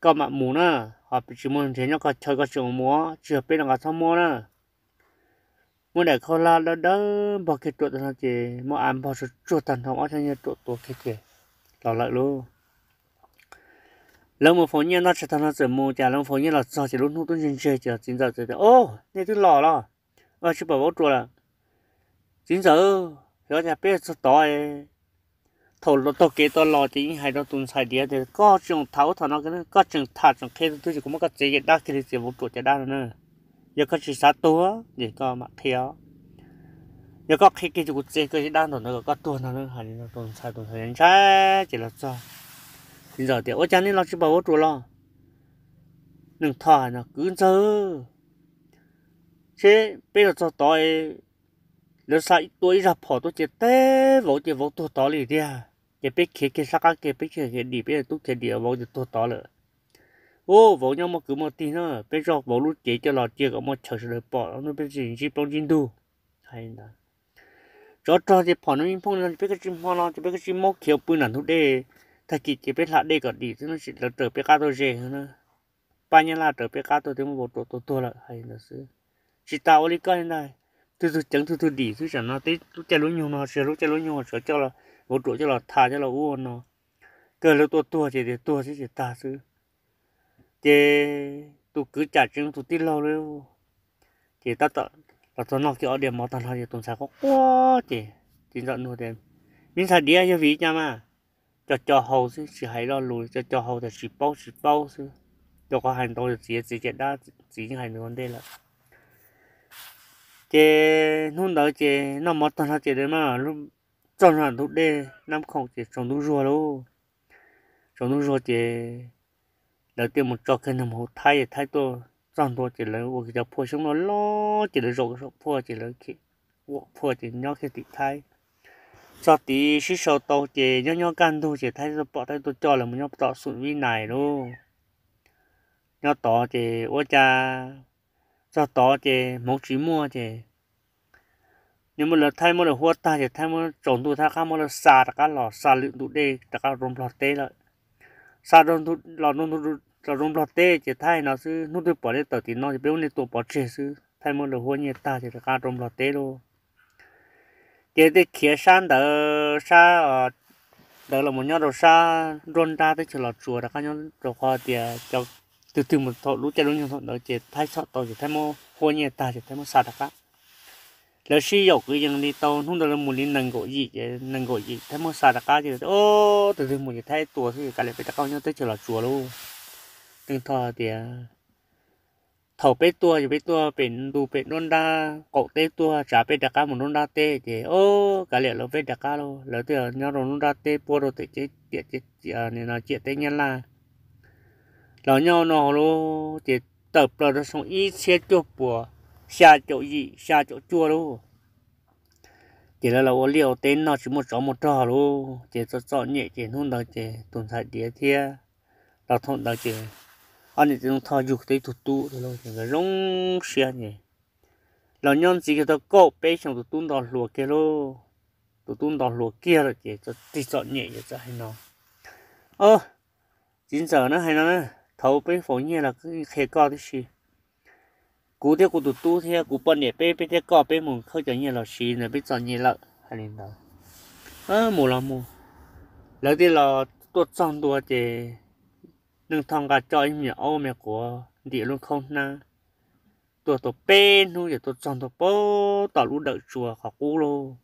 koj mam mus na, ho tsis muaj nrhiav nyob koj chaw koj tseem mus, tsis yog peb los nqa txhob muab na. Muab daim khaub hlab dawb dawb npog kiag ruam tag nrho ces muab av npog tsuag tsuag tag nrho, ob choj nyiaj ruam tuag kiag ces los lawm lauj. Lawv mus faus nyiaj ntau tsawg tag nrho txawm mus, ces lawv mus faus nyiaj los txog ces lub hnub twb ntseg ntseg ces txiv ntxawm txawm tias, Au, nej twb los los? Tsis pom vauv ruam lawm. Txiv ntxawm, xyov cas peb txog tod, thaum taug kev tau los ces yeej hais rau tus ntxhais diav tias, Koj tseem tham ub tham no, koj tseem tham tseem qhia tus twg ces kuv muab koj txiav caj dab kiag li, txiav vauv ruam caj dab no na. Yog koj tsis xav tuag ces koj mam qhia, yog koj qhia kiag ces kuv txiav koj caj dab ntawm ntawd kom koj tuag no na. Hais li no tus ntxhais, tus ntxhais ntshai ces los txog. Txiv ntxawm tias, Ua cas nej los tsis pom vauv ruam los? Neeg Thoj hais no, Kwv ntxawg, seb peb los txog tod, lawv xa tua ib zaj phom tuaj cia teb vauv ces vauv tuag tod li tiag. Ces peb khiav kiag sab qab kiag, peb khiav khiav dim, peb tub khiav dim vauv ces tuag tod lawm. Ub, vauv nyob muaj kwv muaj tij na, peb zoj vauv lub cev coj los cia kom muaj chaw sawv daws pom, peb tsis ntsib plaub ntsib ntug. Hais li ntawd, tsov rog ces phom no yeej phooj no, peb kaj tsis hmo no ces peb kaj tsis maub khiav pw nram ntug dej, tag kis ces peb hla dej kom dim xwb, lawv raws peb qab tuaj ze na. Pab Nyab Laj raws peb qab tuaj twb muab vauv ruam tua tuag lawm. Hais li ntawd xwb, tsis tas ua li koj li ntag, twg twg ceev twg twg dim xwb, tsam no teb lub caij lub nyoog no tsis yog lub caij lub nyoog tsam coj vauv ruam coj los tham coj los ua no, kawg lawv tua tuag ces tias tuag xwb ces tag xwb. Ces tus kwv cam tseem tus tij laug li, ces tab tom los txog noj kiag ob diav mov tag nrho ces tus ntxhais quaj quaj ces txiv ntxawm nug tias, Me ntxhais diav, yog vim li cas mas? Co co haus xwb, tsis hais lo lus, co co haus tias tsis paub tsis paub xwb. Rau qhov hais ntau txiv, txiv caj dab, txiv yeej hais ntau ua ntej lawm. Ces hnub ntawd ces noj mov tag nrho ces lawv mam txog nram ntug dej Nab Khoom ces tsaus ntuj zuag lauj. Tsaus ntuj zuag ces lawv thiaj mus tso kiag neeg mus hauv Thaib, Thaib tuaj txog ntua ces lawv ua kiag cov phuaj xyoob loj loj ces lawv zaum saum phuaj ces lawv ua phuaj ces nyob kiag tim Thaib. Txog tid sib sau tau ces nyob nyob kaj ntug ces Thaib tuaj pom, Thaib tuaj coj lawv mus nyob tom xum Vib Nais lauj. Nyob tod ces ua cas txog tod ces hmoov tsis muaj ces nws muab lawv, Thaib muab lawv huab tag ces Thaib muab tsaus ntuj Thaib rov qab muab lawv xa rov qab los, xa lwm ntug dej rov qab rau Nplog teb lawm. Xa los rau Nplog teb ces Thaib hais no xwb, hnub twg pom nej tawm tim no ces peb muab nej tua pov tseg xwb. Thaib muab lawv huab nyiaj tag ces rov qab rau Nplog teb lauj. Ces tej khiav sab ntawd, sab ntawd los mus nyob rau sab nruab nrab teb chaws Los Tsuas rov qab nyob, rau qhov tias cov twg twg mus thaum lub caij lub nyoog thaum ntawd ces Thaib txhom tau ces Thaib muab huab nyiaj tag ces Thaib muab xa rov qab. Lawv sib yaum kwv yees li tau hnub ntawd lawv mus li nees nkaum yim ces nees nkaum yim Thaib muab xa rov qab ces, Au, twg twg mus ces Thaib tua xwb, kav liam peb rov qab nyob teb chaws Los Tsuas lauj. Neeg Thoj tias, Thaum peb tuaj ces peb tuaj pem ntu pem nruab nrab qaum teb tuaj, tsam peb rov qab mus nruab nrab teb ces, Au, kav liam lawv, peb rov qab lauj. Lawv twb nyob rau nruab nrab teb puab rau tim ciam teb Nyab Laj los nyob no lauj, ces tawm plaws rau xyoo ib txhiab cuaj puas xya caum yim xya caum cuaj lauj. Ces lawv los ua liaj ua teb noj tsis muaj tsov muaj rog lauj, ces txom txom nyem ces hnub ntawd ces tus ntxhais diav thiab los thaum ntawd ces ob niam txiv Thoj yug tau ib tug tub thiab lauj, ces nkawd zoo siab ces los nyob ntxiv kiag tau kaum peb xyoos tus tub nto hluas kiag lauj. Tus tub nto hluas kiag lawm ces txom tig txom nyem ces txawm hais no, Txiv ntxawm na, hais no na, thaum peb faus nyiaj los qhia koj tib si. Kuv thiab kuv tus tub thiab kuv poj niam peb, peb thiab koj peb mus khawb cov nyiaj los siv ntawd, peb txom nyem lawm. Hais li ntawd, mus los mus. Lawv thiaj los tuaj txog ntua ces Neej Thoj nqa coj ib me nyuam aub me quav ntim lub khaub hnab tuaj tau peb hnub ces tuaj txog ntua pem tom lub dawm tsua qhov qub lauj.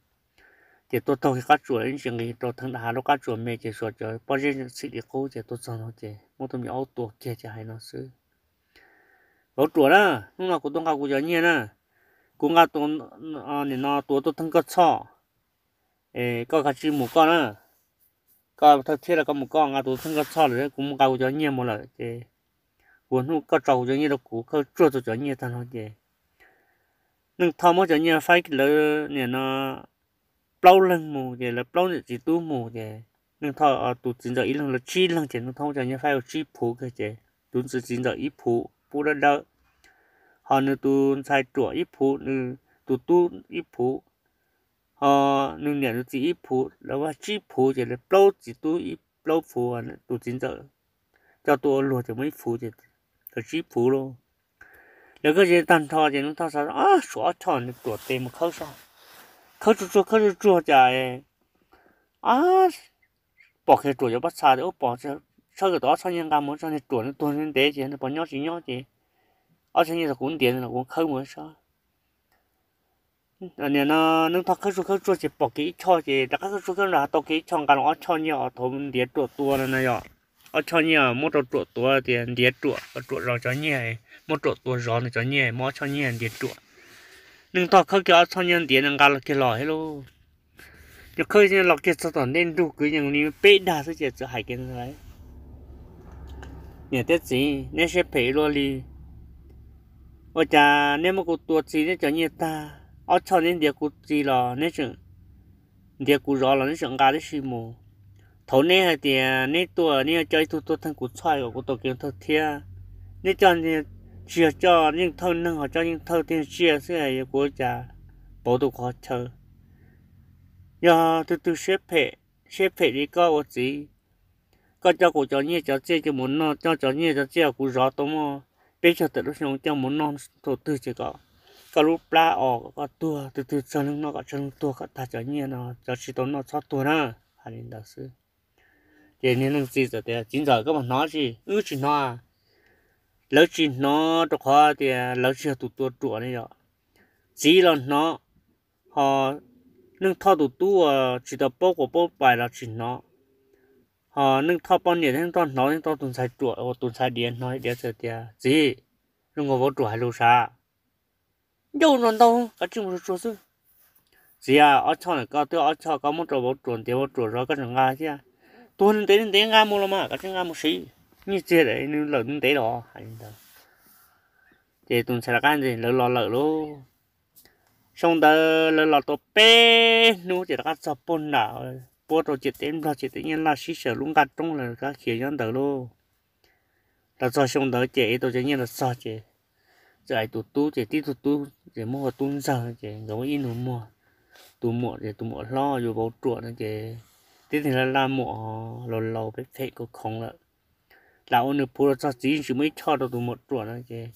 Ces tuaj taug kiag qab tsuas ib ntsis nqis rau theem dab hav lub qab tsuas me ces xuas cov pob zeb txhim li qub ces tuaj txog no ces muab tus me nyuam aub tua kiag ces hais no xwb, Vauv ruam na, hnub no kuv tuaj nqa kuv cov nyiaj na, kuv nqa tus, nim no tus tuaj theej koj txhoj, koj kav tsij mus koj na. Koj thawj thiab los koj mus koj, nqa tus theej koj txhoj lawm, kuv mus nqa kuv cov nyiaj mus lawm ces Kuv hnub koj tso kuv cov nyiaj rau kuv, khawb tsuag tau cov nyiaj tag no ces Neej Thoj muab cov nyiaj faib lawv niam no plaub leeg mus ces lawv plaub niam txiv tub mus ces Neej Thoj tus txiv ntxawm ib leeg, lawv tsib leeg ces Neej Thoj muab cov nyiaj faib ua tsib phuv kiag ces tus txiv ntxawm ib phuv pub dawb dawb, ho nws tus ntxhais ruam ib phuv, nws tus tub ib phuv, ho nws niam nws txiv ib phuv, lawv muaj tsib phuv ces lawv plaub txiv tub ib plaub phuv, tus txiv ntxawm coj tuaj ua luag ces muaj ib phuv ces lawv tsib phuv lauj. Lawv khawb tag nrho ces Neej Thoj xav, Suav ob choj nws ruam tes mus khawb soj, khawb tsuag tsuag khawb tsuag tsuag cas pom kiag ruam cov pob txha tias, Ub, pom, tshawb kiag tau ob choj nyiaj nqa mus tso, niag ruam nws tuag ntev ces nws puas nyob tsis nyob ces ob choj nyiaj tau kuv ntiav los kuv khawb mus soj. Nim no Neej Thoj khawb tsuag khawb tsuag ces pom kiag ib choj ces rov qab khawb tsuag khawb tsuag tau kiag ib choj, nqa los ob choj nyiaj os, thaum ntiav ruam tua no na yog ob choj nyiaj muab rau ruam tua tias ntiav ruam, ruam zov cov nyiaj, muab ruam tua zov nws cov nyiaj, muab ob choj nyiaj ntiav ruam. Neej Thoj khawb kiag ob choj nyiaj ntiav no nqa los kiag los thiab lauj. Nws khawb los kiag txog tom ntej nrug kwv yees li peb dag xwb ces txawm hais kiag, Niam thiab txiv, neb siab phem luaj li. Ua cas neb muab kuv tua txi neb cov nyiaj tag, ob choj neb ntiav kuv txi los neb tseem, ntiav kuv zov los neb tseem nqa tib si mus. Thaum neb hais tias neb tuaj neb yuav coj ib tug tuaj theej kuv txhoj kom kuv tau kev thawj thiab, neb coj, tsis yog coj yeej thawj neeg ho coj yeej thawj tiag tsiaj xwb, kuv ua cas pauv tau kuv qhov chaw. Yog tus twg siab phem, siab phem li koj ua txiv, koj coj kuv cov nyiaj cov txiaj coj mus noj, coj cov nyiaj cov txiaj kuv zov tau muaj peb caug tawm lub xyoo coj mus noj thaum twg ces kom koj lub plab os kom koj tuag, tus twg tsawg leej noj kom tsawg leej tuag kom tag cov nyiaj no, cov tsis tau noj txhob tuag na. Hais li ntawd xwb. Ces niag leej txiv txawm tias, Txiv ntxawm, koj puas hnov tsis? Wb tsis hnov. Lawv tsis hnov rau qhov tias lawv tsis yog tus tua ruam ne yom. Txiv los hnov, ho Neej Thoj tus tub uas tsis tau paub quas paub pais los tsis hnov. Ho Neej Thoj poj niam thiab Neej Thoj hnov, Neej Thoj tus ntxhais ruam uas tus ntxhais diav hnov, diav txawm tias, Txiv, zoo nkaus vauv ruam hais lus sav. Ncauj ntau ntau, kav tsij mus tsuag tsuag xwb. Txiv, ob choj ntawm koj twb ob choj koj muab rau vauv ruam ntiav, vauv ruam zov koj tseem nqa thiab. Tuag ntev ntev nqa mus los mas, kav tsij nqa mus siv. Nyiaj txiag nws lawm ntev los hais li ntawd. Ces tus ntxhais rov qab, lawv los lawm lauj. Xyoo ntawd lawv los tau peb hnub ces rov qab txog puag nram, puab rau ciam teb Nplog ciam teb Nyab Laj sib xyaw lub nqaj roob lawv rov qab khiav nyob ntawd lauj. Los txog xyoo ntawd ces ev tau cov nyiaj los txog ces txawm hais tus tub ces tib tug tub ces muab hu ua Tub Ntxawg ces nkawd muaj ib nus muag. Tus muam ces tus muam hlob yuav vauv ruam no ces tib neeg laj laj muam laus laus phem phem khoov khoov lawm. Lam ua nws puv los txog txiv tsis muaj ib choj rau tus muam ruam no ces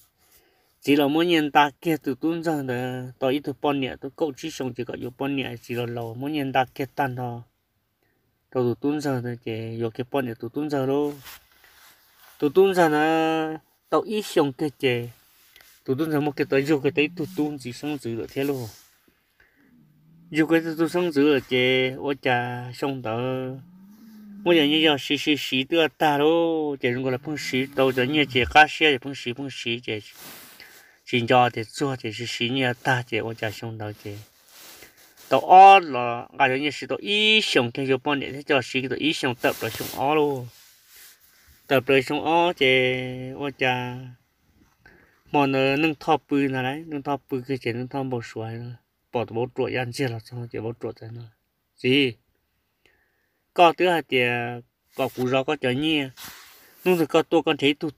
txiv los muab nyiaj nta kiag tus Tub Ntxawg ntawd tau ib tug poj niam twb kaum tsib xyoo ces kom yuav poj niam, txiv los laus muab nyiaj nta kiag tag nrho rau tus Tub Ntxawg ntawd ces yuav kiag poj niam tus Tub Ntxawg lauj. Tus Tub Ntxawg ntawd tau ib xyoo kiag ces tus Tub Ntxawg muaj kiag tau, yug kiag tau ib tug tub ntxiv xeeb ntxwv lawm thiab lauj. Yug kiag tug tub xeeb ntxwv lawm ces ua cas xyoo ntawd muab cov nyiaj yog siv siv siv twb tag lauj, ces zoo nkaus lawv pheej siv tau cov nyiaj ces qab siab ces pheej siv pheej siv ces tsis nco tias txuag ces siv siv nyiaj tag ces ua cas xyoo ntawd ces tau ob los nqa cov nyiaj siv tau ib xyoos kiag yuav poj niam thiab coj siv tau ib xyoos tawm plaws xyoo ob lauj. Tawm plaws xyoo ob ces ua cas hmo ntawd Neej Thoj pw ntag lauj, Neej Thoj pw kiag ces Neej Thoj npau suav pom tus vauv ruam ya ntxiag los txog ces vauv ruam txawm no, Txiv, koj twb hais tias kom kuv zov koj cov nyiaj, hnub twg koj tuaj koj nrhiav ib tug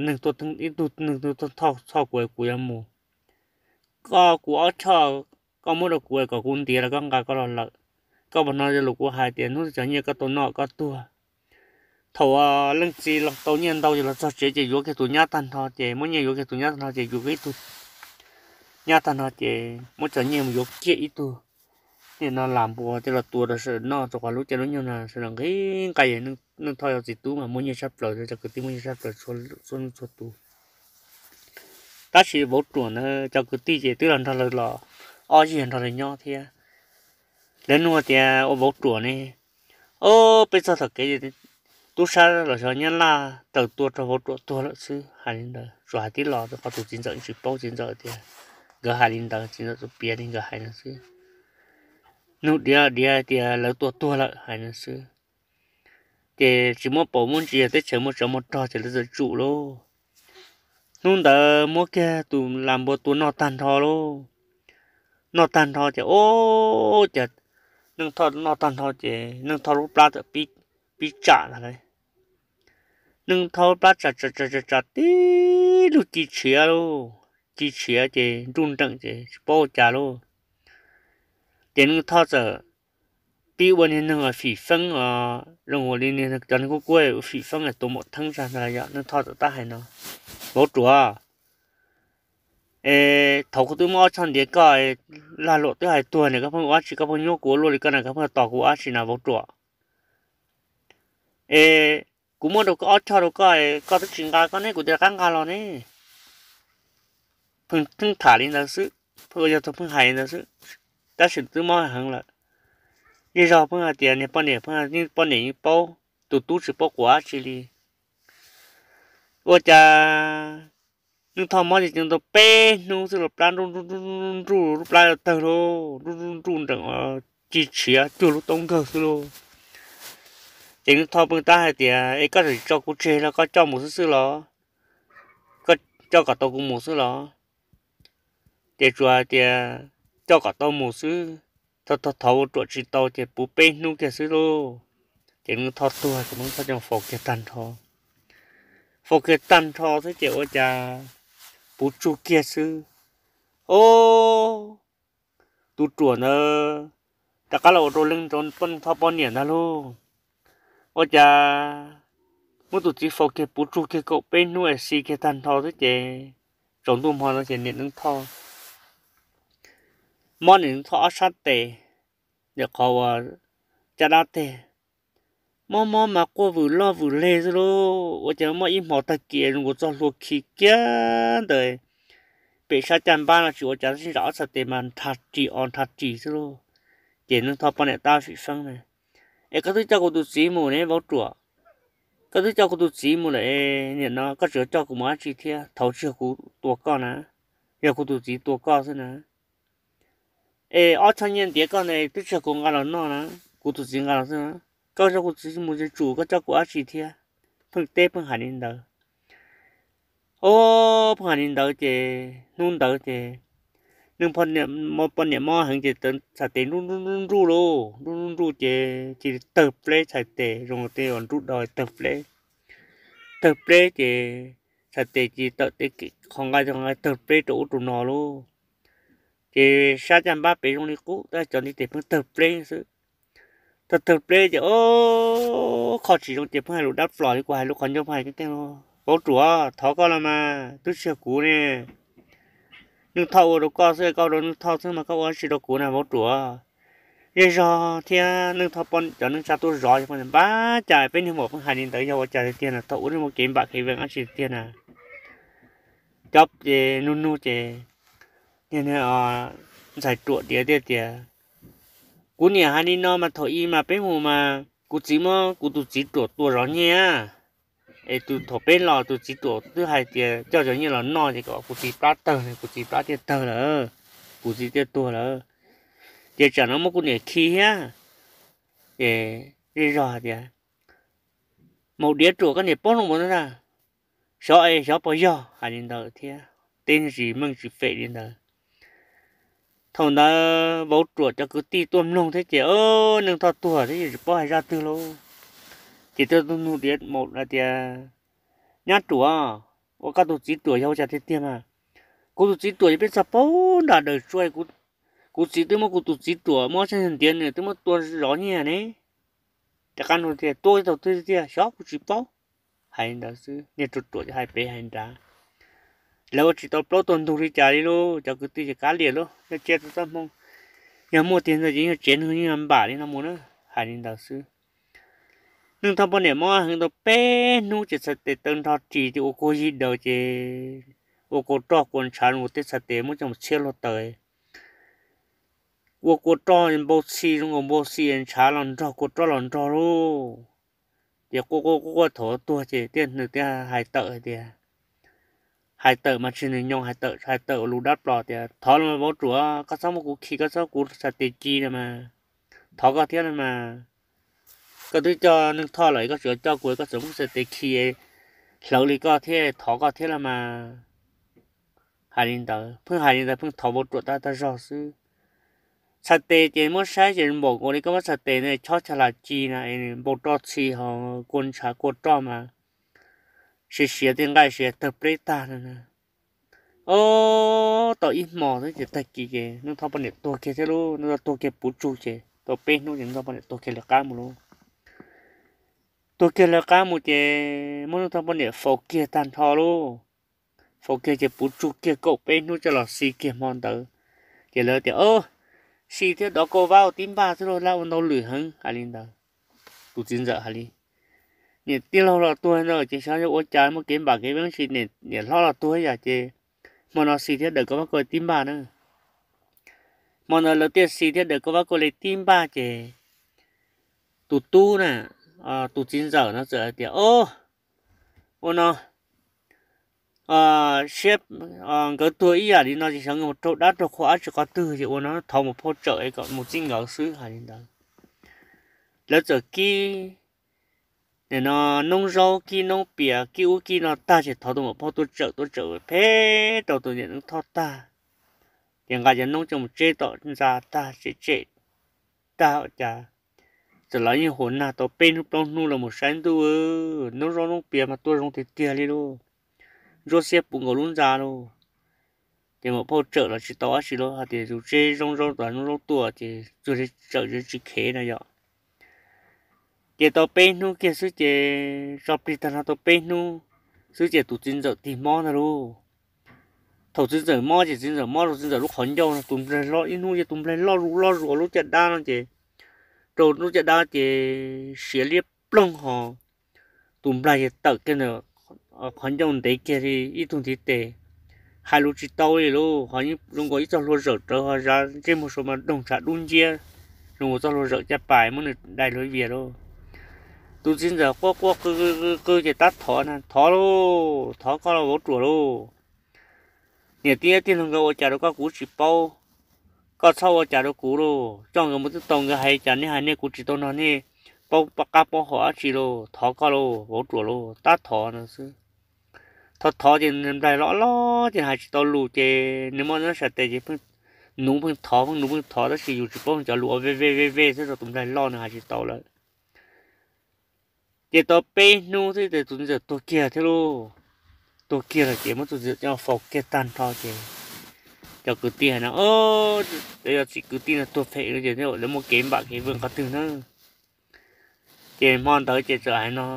neeg tuaj, ib tug neeg tuaj thauj txhoj kuv, kuv yuav mus. Koj kuv ob choj koj muab rau kuv kom kuv ntiav los koj nqa koj los lawm. Koj puas hnov lus kuv hais tias hnub twg cov nyiaj koj tau noj koj tuag? Thaum leej txiv los tau nyiaj ntau ces los txog tsev ces yuav kiag tus nyab tag nrho ces muab nyiaj yuav kiag tus nyab tag nrho ces yuav kiag ib tug nyab tag nrho ces muab cov nyiaj mus yuav kiag ib tug nim no lam npua coj los tua rau sawv daws noj rau qhov lub caij lub nyoog no sawv daws nqhis nqaij. Neej Thoj yog txiv tub mas muaj nyiaj tshaj plaws, cov kwv tij muaj nyiaj tshaj plaws txhua leej txhua tus. Tab sis vauv ruam ntawd cov kwv tij ces twb los nrog lawv los, ob yig nrog lawv nyob thiab. Lawv nug tias ua vauv ruam ne, o, peb txog tom kev tub sab los xyov nyab laj raws tua rau vauv ruam tuag lawm xwb, hais li ntawd. Tsuas hais tib los rau qhov tus txiv ntxawm tsis paub, txiv ntxawm tias nkawd hais li ntawd, txiv ntxawm txuas piav li nkawd hais no xwb. Nug diav diav tias lawv tua tuag lawm hais no xwb. Ces tsis muab paus muab ntsis, teb chaws muaj tsov muaj rog ces lawv txawm tsum lauj. Hnub ntawd muab kiag tus lam npua tua noj tag nrho lauj. Noj tag nrho ces ua cas Neej Thoj noj tag nrho ces Neej Thoj lub plab txawm pib tsam ntag lauj. Neej Thoj lub plab tsam tsam tsam tsam tsam tib lub ci tshiav lauj, ci tshiav ces nruj nreem ces tsis paub ua cas lauj. Ces Neej Thoj txawm pib ua niag neeg fim feeb os, zoo ua li niag cov neeg kuj kuj ua fim feeb tua maum theeb zag ntag yom. Neej Thoj txawm tab hais no, Vauv Ruam, es thaum kuv twb muab ob choj ntiav koj, lag luam twb hais tuag ne, koj pheej ua dab tsi, koj pheej nyuab kuv ua luaj li koj na, koj pheej tos kuv ua dab tsi na Vauv Ruam? Es kuv muab rau koj ob choj rau koj, koj twb tsis nqa koj ne, kuv twb rov qab nqa los ne. Pheej tham li ntawd xwb, pheej ua yog tus pheej hais li ntawd xwb, tab sis twb mob heev lawm. Zej zog pheej hais tias niag poj niam pheej, poj niam yeej paub, tus tub tsis paub quav dab tsi li. Ua cas Neej Thoj mob ces ceev tau peb hnub xwb los plab nruj nruj nruj, lub plab tawg lauj, nruj nruj nruj nreem, ci tshiav cuag lub taub nkawg xwb lauj. Ces Neej Thoj pheej tab hais tias, Es koj tsis tso kuv tseg los koj coj mus xwb xwb los? Koj coj kom tau kuv mus xwb los? Ces tsuas hais tias coj kom tau mus xwb, thov thov Vauv Ruam tsis tau ces puv peb hnub kiag xwb lauj. Ces Neej Thoj tuag ces Neej Thoj coj faus kiag tag nrho. Faus kiag tag nrho xwb ces ua cas puv tsug kiag xwb. Ob tug ruam ntawd rov qab los ua rau Neej Thoj poj niam ntag lauj. Ua cas muab tus txiv faus kiag puv tsug kiag kaum peb hnub es xi kiag tag nrho xwb ces tsaus ntuj hmo no ces niam Neej Thoj, mob niam Neej Thoj ob sab tes, ntawm qhov uas caj dab teg, mob mob mas quaj vwm loj vwm leg xwb lauj. Ua cas mob ib hmo tag kis zoo nkaus txoj hlua khi kiag ntawd, pem sab caj npab no tsis ua cas tab sis zam ob txhais tes mas nrhab ris os nrhab ris xwb lauj. Ces Neej Thoj poj niam tab fim feeb na, Es koj twb coj kuv tus txiv mus ne Vauv Ruam? Koj twb coj kuv tus txiv mus lawm, nim no koj tseem coj kuv mus dab tsi thiab? Thaum ub tsis yog kuv tua koj na, yog kuv tus txiv tua koj xwb na. Es ob choj nyiaj ntiav koj ntawd twb tsis yog kuv nqa los noj na, kuv tus txiv nqa los xwb na. Koj coj kuv tus txiv mus ces tsum koj coj kuv dab tsi thiab? Pheej teb pheej hais li ntawd. Ob, pheej hais li ntawd ces hnub ntawd ces Neej Thoj poj niam mob heev ces txhais tes nruj nruj nruj lauj, nruj nruj nruj ces cia li tawg pleb txhais tes, zoo li tej uas nruj do tawg pleb. Tawg pleb ces txhais tes cia li tawm tej qhov nqaij qhov nqaij tawg pleb rau ub rau no lauj. Ces sab caj npab pem zoo li qub tab sis cov ntiv tes pheej tawg pleb xwb. Tawg tawg pleb ces ob, qhov tsis zoo ces pheej hais lus dab plos li kuv hais lus qhov ncauj pheej hais tiag tiag lauj, Vauv Ruam, thov koj los mas, twb tsis yog kuv ne. Neej Thoj ua rau koj xwb, koj ua rau Neej Thoj xwb mas koj ua dab tsi rau kuv na Vauv Ruam? Zej zog thiab Neej Thoj poj, cov neej tsa tuaj zov ces poj niam npab cas peb niag muam pheej hais li ntawd yog ua cas tiag tiag na, thaum ub niaj muaj kev npam kev vees dab tsi tiag na. Cov ces nug nug ces niag ntxhais ruam tias tiag tias, Kuv niam hais li no mas thaum ub mas peb mus mas kuv txiv muab kuv tus txiv ruam tua zov nyiaj, es tus thaum peb los tus txiv ruam twb hais tias coj zov nyiaj los noj ces kom kuv txiv plab tawg, kuv txiv plab thiaj tawg lawm, kuv txiv thiaj tuag lawm. Ces tsam no muab kuv niam khi thiab. Ces zej zog hais tias, Maum diav ruam, koj niam paub zoo npaum no ntag, xyov es xyov puas yog, hais li ntawd thiab teb tsis meej tsis fem li ntawd. Thaum ntawd Vauv Ruam cov kwv tij tuaj mloog thiab ces, Neej Thoj tuag thiab yeej tsis paub hais zaj twg lauj. Ces tuaj nug diav maum hais tias, Nyab ruam, ua koj tus txiv ruam yog ua cas tiag tiag mas? Kuv tus txiv ruam yog peb txog paub nram Dawm Tsua, kuv txiv twb muab kuv tus txiv ruam muab txog ntiav nws twb muab tua zov nyiaj ne. Rov qab nug tias, Tua thaum twg tiag? Xyov, kuv tsis paub. Hais li ntawd xwb, niag ruam ruam hais pem hais nrad. Lawv ua tsis tau plaub tug ntug li cas li lauj, cov kwv tij ces kav liam lauj, yog tsiaj rau txoj hmoo, yog muaj tiag ntawd ces yog tsev neeg yeej npam li no mus na. Hais li ntawd xwb. Neej Thoj poj niam mob heev tau peb hnub ces txhais tes tawg nrho ris ces ua kua yig daws ces ua kua roj kua ntshav zoo nkaus tej txhais tes muab coj mus txhiab luag taws. Ua kua roj npau txhi zoo nkaus npau txhi ntshav los nrog kua roj los nrog lauj. Ces quaj quaj quaj quaj thaum tuag ces thiaj nws thiaj hais tawm hais tias, hais tawm mas tsis nws nyoos hais tawm, hais tawm ua lus dab plos tias, Thov los mas Vauv Ruam, koj txhob muab kuv khi, koj txhob kuv txhais tes ci los mas, thov koj thiab los mas. Koj twb coj Neej Thoj lawm koj tseem coj kuv, koj txawm muab txhais tes khi hlawv li koj thiab, thov koj thiab los mas. Hais li ntawd, pheej hais li ntawd pheej thov vauv ruam tag tag zog xwb. Txhais tes ces muab saib ces npaum nkaus li koj muab txhais tes no chob chaw lam ci na, npau roj txhi ho kua ntshav kua roj mas siav siav tej nqaij siav tawg pleb tag no na. Ob tau ib hmos xwb ces tag kis ces Nuj Thoj poj niam tuag kiag thiab lauj. Nuj Thoj tuag kiag puv tsug ces tau peb hnub ces Nuj Thoj poj niam tuag kiag lawv qab mus lauj. Tuag kiag lawv qab mus ces muab Nuj Thoj poj niam faus kiag tag nrho lauj. Faus kiag ces puv tsug kiag kaum peb hnub coj los xi kiag hmo ntawd. Ces lawv tias, Xi thiab dov kauj vab ua tib npaj xwb lauj, lab ua ntau lwm heev, hais li ntawd. Tus txiv ntxawm hais li, Niam tij laug los tuag ntawd ces xyov yog ua cas muaj kev npam kev veej tsis, niam hlob los tuag yam ces hmo no xi thiab dawm kauj vab kauj tib npaj na. Hmo ntawd lawv thiaj xi thiab dawm kauj vab kauj li tib npaj ces tus tub na, tus txiv ntxawm no txawm hais tias, Ua no, siab, nkawd tuag ib yam li no ces xyov nkawd mus raug dab raug qhua dab tsi qhov twg ces ua no thov mus phauj tsawm es kom mus txij nkawd xwb, hais li ntawd. Lawv txawm kib nim no noob zaub kib noob pias kib ub kib no tag ces thov tus muam phauj tuaj tsawm tuaj tsawm phem rau tus niam Nuj Thoj tag. Ces nqa cov noob coj mus tseb tom ntxa tag tsem tsem tag ua cas txawm los yeej hu nag tau peb hnub plaub hnub los mus saib ntuj, noob zaub noob pias mas tuaj zoo tiag tiag li lauj. Ntsuab xiab puv nkaus lub ntxa lauj. Ces muam phauj tsawm los tsis tau dab tsi lauj, hais tias tus tseb zoo zaub tas noob zaub tuaj ces tsuas li tsawm tsis khev na yom. Ces tau peb hnub kiag xwb ces tso plig tag nrho tau peb hnub xwb ces tus txiv ntxawm tig mob ntag lauj. Thaum txiv ntxawm mob ces txiv ntxawm mob rau txiv ntxawm lub qhov ncauj no tus nplaig loj ib hnub yog tus nplaig loj zuj loj zuj ua lub caj dab no ces rau lub caj dab ces siav liab ploog ho tus nplaig tawm kiag ntawm qhov ncauj ntev kiag li ib tug ntiv tes, hais lus tsis tau li lauj, ho zoo nkaus ib txoj hlua zawm rawv ho zaj ntsej muag saum mas doog tshav dub nciab, zoo nkaus txoj hlua zawm caj pas muab nws dai luag vias lauj. Tus txiv ntxawm quaj quaj qw qw qw ces tab thov na, Thov lauj, thov koj lauj vauv ruam lauj. Niam tij thiab tij laug nkawd ua cas rau koj kuv tsis paub, koj txhob ua cas rau kuv lauj, coj nkawd mus twb tau nkawd hais cas nej hais nej kuv tsis tau nog nej paub qab paub hau dab tsi lauj, thov koj lauj vauv ruam lauj, tab thov no xwb. Thov thov ces nplaig loj loj ces hais tsis tau lus ces nws muaj nyob sab tes ces pheej nuv pheej thov pheej nuv pheej thov tab sis yus tsis paub cov lus ua ve ve ve ve xwb rau tus nplaig loj nws hais tsis tau lawm. Ces tau peb hnub xwb ces tus txiv ntxawm tuag kiag thiab lauj. Tuag kiag lawm ces muab tus txiv ntxawm coj faus kiag tag nrho ces cov kwv tij hais no, yog txiv kwv tij no tuag phem ces lawv muaj kev npam kev veej qhov twg na. Ces hmo ntawd ces txawm hais no,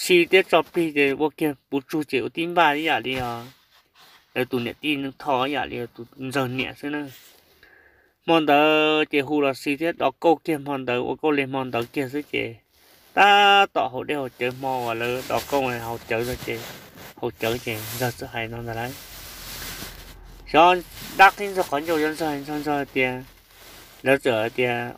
xi thiab tso plig ces ua kiag puv tsug ces ua tib npaj ib yam li os, lawv tus niam tij Nuj Thoj ib yam li tus ntxawg niam xwb na. Hmo ntawd ces hu los xi thiab dov kauj kiag hmo ntawd ua kauj li hmo ntawd kiag xwb ces tab tom haus dej haus cawv hmo uas lawv dov kauj haus cawv ces, haus cawv ces ntxawg txawm hais no ntag lauj. Xyov dab qhib ntxawg qhov ncauj yog ntxawg ntxawg ntxawg tias, lawv txawm hais tias,